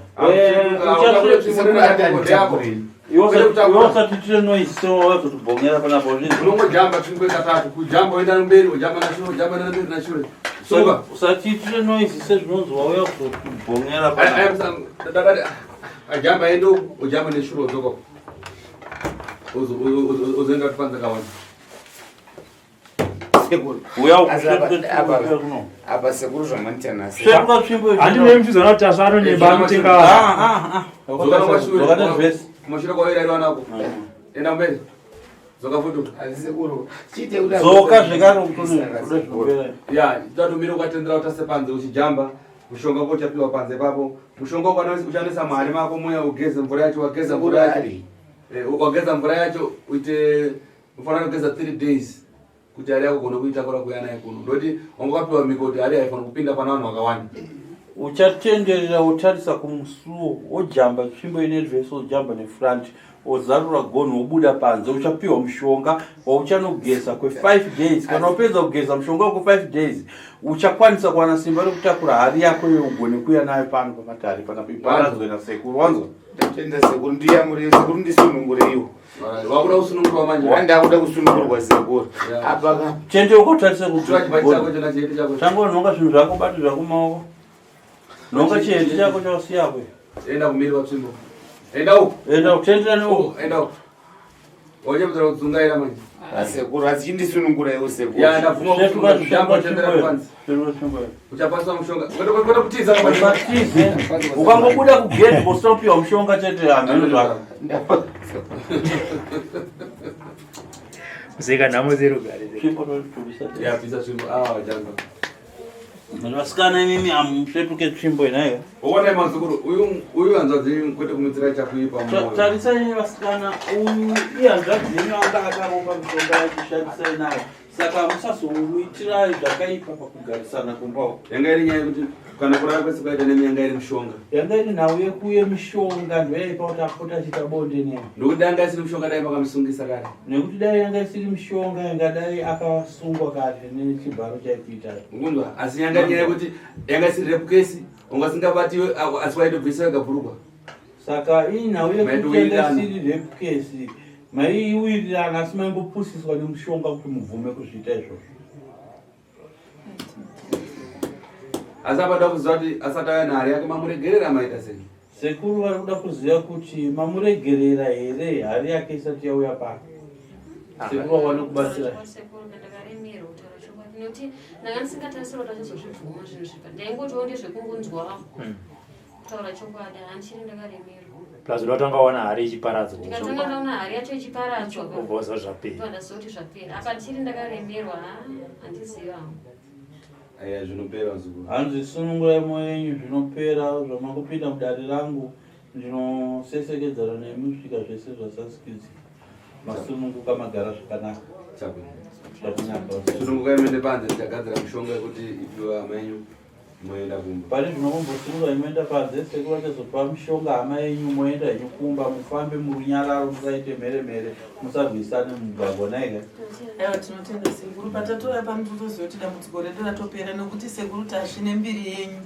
sekuru anditakure Iwe usatiitire noise sewawazotibhongera panapa uzvinzwa. unongojamba tsvimbo ikatatu kujamba woenda mberi ujamba nashure ujamba namberi nashure sunga Usatiitire noise sezvinonzi wauya kuzotibhongera panapa. ajamba ende ujamba neshure udzoka uzoenda kupanza kawanda sekuru Uya Asi apa- usvetuke apa- tsvimbo kuno. apa sekuru zvamanita nhasi Svetuka tsvimbo iyi. handinei muchizoona kuti Tasvu anonyeba anotenga vanhu Ah, ah, ah. Dzoka nerivhesi. kumashure kwawairairwa nako enda mberi dzoka futi asi sekuru chiite kuti Dzoka zvekare kutone. ya tatomira ukatendera utase panze uchijamba mushonga wako uchapiwa panze ipapo mushonga uchanoisa muhari mako muya ugeze mvura yacho wageza mvura yacho ari Eh, wageza mvura yacho uite ufanira kugeza 3 days kuti hari yako gone kuitakura kuuya naye kuno ndoti wanga wakapiwa mhiko kuti hari haifanira kupinda pana vanhu vakawanda Uchatenderera wotarisa kumusuwo wojamba tsvimbo ine rivhesi wojamba nefront wozarura gonhi wobuda panze uchapiwa mushonga wauchanogeza kwe5 days kana wapedza kugeza mushonga wekwe5 days uchakwanisa kuwana simba rekutakura hari yako iwe ugone kuuya nayo pano pamatare panapa iparadzwe nasekuru wanzwa ndatenda sekuru ndiyamurei sekuru ndisunungureiwo wakuda kusunungurwa manje handakuda kusunungurwa sekuru Yeah. apa ka chende ukotarisa tora chibati chako chona chiheti chako tangonhonga zvinhu zvako bati zvako maoko nhonga chiheti chako chawasiyako enda kumiri kwatsvimbo enda uko enda kutendera neuko enda uko wachapedzera kudzungaira manje sekuru asi chindisununguraiwo sekuru ya ndabvuma Svetuka kujamba uchendera kupanze tsvimbo tsvimbo uchapaswa mushonga kwete kutiza Usatize. Ukangobuda kugedhi usina kupiwa mushonga chete hameno zvako. Seka nhamo serugare. Tsvimbo totobisa. Ya bvisa tsvimbo. Ah, jamba. Vasikana imimi hamusvetuke tsvimbo inayo. Uone mazukuru uyu uyu hanzvadzi yenyu kwete kumuitira chakuipa mumwoyo. Tarisai vasikana uyu ihanzvadzi yenyu anga akaromba mishonga yachishandisai nayo. Saka musazomuitirai zvakaipa pakugarisana kumba uko. Yanga iri nyaya yekuti kana kurara kwese kwaita nemi yanga iri mishonga. Yanga iri nhau yekuye mishonga ndoyaipa kuti apote achiita bonde nemi. Ndokuti yanga isiri mishonga dai makamusungisa kare. Nekuti dai yanga isiri mishonga yanga dai akasungwa kare nechibharo chaikuita. Mukunzwa asi yanga nyaya yekuti yanga isiri rape case unga singabatiwe asi waitobvisa wega bhurugwa. Saka iyi nhau yekuti yanga Maitowirirana. isiri rape case maiwirirana asi maimbopusiswa nemushonga kuti mubvume kuzviita izvozvo. Asi apa da kuziva kuti asati auya nehari yake mamuregerera maita sei. Sekuru vari kuda kuziva kuti mamuregerera here hari yake isati yauya pano. Sekuru vawane kubatsira. Sekuru ndakaremerwa kutaura chokwadi nekuti ndanga ndisingatarisira kuti achazozvibvuma zvinhu zvika ndaingotiwo ndezvekungonzwa kutaura chokwadi handichiri ndakaremerwa. Plus unotanga waona hari ichiparadzwa. Ndikatanga ndaona hari yacho ichiparadzwa Ubva wazwa zvapera. ndobva ndazoti zvapera apa ndichiri ndakaremerwa ha handiziva hangu. Aya zvinopera zukuru. Hanzi sunungurai mwoyo yenyu zvinopera zvamangopinda mudare rangu ndinosesekedzana nemi kusvika zvese zvasasikidzi masununguka magara zvakanaka Chakwe. zvakunaka. Sunungukai muende panze ndichagadzira mishonga yekuti ipiwe hama yenyu moenda kumba. Pane zvinombosununguka moenda panze sekuru vachazopa mishonga hama yenyu moenda henyu kumba mufambe murunyararo musaite mheremhere musarwisane mumugwagwa naika. Aiwa tinotenda sekuru patatouya pano totoziva kuti dambudziko redu ratopera nekuti sekuru tasvi nembiri yenyu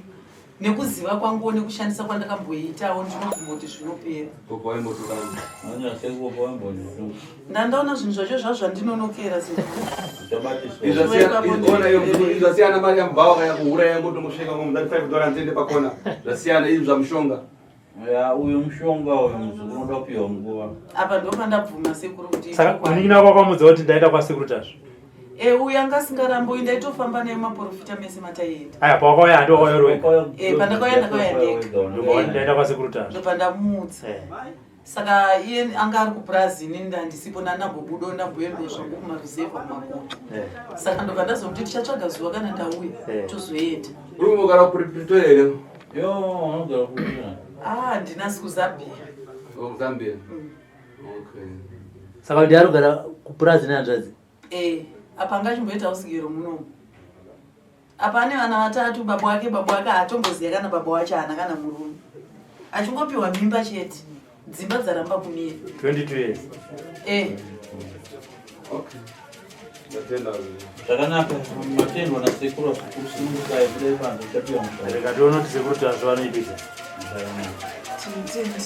nekuziva kwanguwo nekushandisa kwandakamboitawo ndinobvuma kuti zvinopera. Popo waimbotukana. Hanzi sekuru wambonditu Ndandaona zvinhu zvacho zvazvo zvandinonokera sekuru. uchabatiswa. Zvasiyana mari yamubhawa kaya kuhura yangotongosvika ngo mudati 5 dollars ndiende pakona. Zvasiyana izvi zvamushonga. Ya uyu mushonga uyu muzukuru unoda kupiwa nguva. Apa ndopandabvuma sekuru kuti Saka ichokwadi. munin'ina wako wakamudza kuti ndaenda kwasekuru Tasvu. E uyu anga asingarambi uyu ndaitofamba naye maprofita mese mataienda. Aya pawakauya handi wakauya uri wega. Pandakauya ndakauya ndega. Ndobva wati ndaenda kwasekuru Tasvu. Ndobva ndamuudza. Saka iye anga ari kupurazi inini ndandisipo ndandambobudawo ndamboendawo zvangu kumaruzevha kumakoto. Saka ndobva ndazomuti tichatsvaga zuva kana ndauya tozoenda. Uri kumbogara kuPretoria here? Yo unogara kupi? Ah ndinasi kuZambia. Oh, Zambia. Okay. Saka kuti ari kugara kupurazi nehanzvadzi. Eh, apa anga achimboita usigero munomu. Apa ane vana vatatu baba wake baba wake haatomboziva kana baba wacho haana kana murume. Achingopiwa mimba chete. Dzimba dzaramba kumira. 22 years. Eh, Okay. Ndatenda. Zvakanaka matendwa nasekuru vazukuru sunungukai budai panze uchapiwa mushonga. Rega tione kuti sekuru Tasvu vanoipisa. Zvakanaka. tinotenda.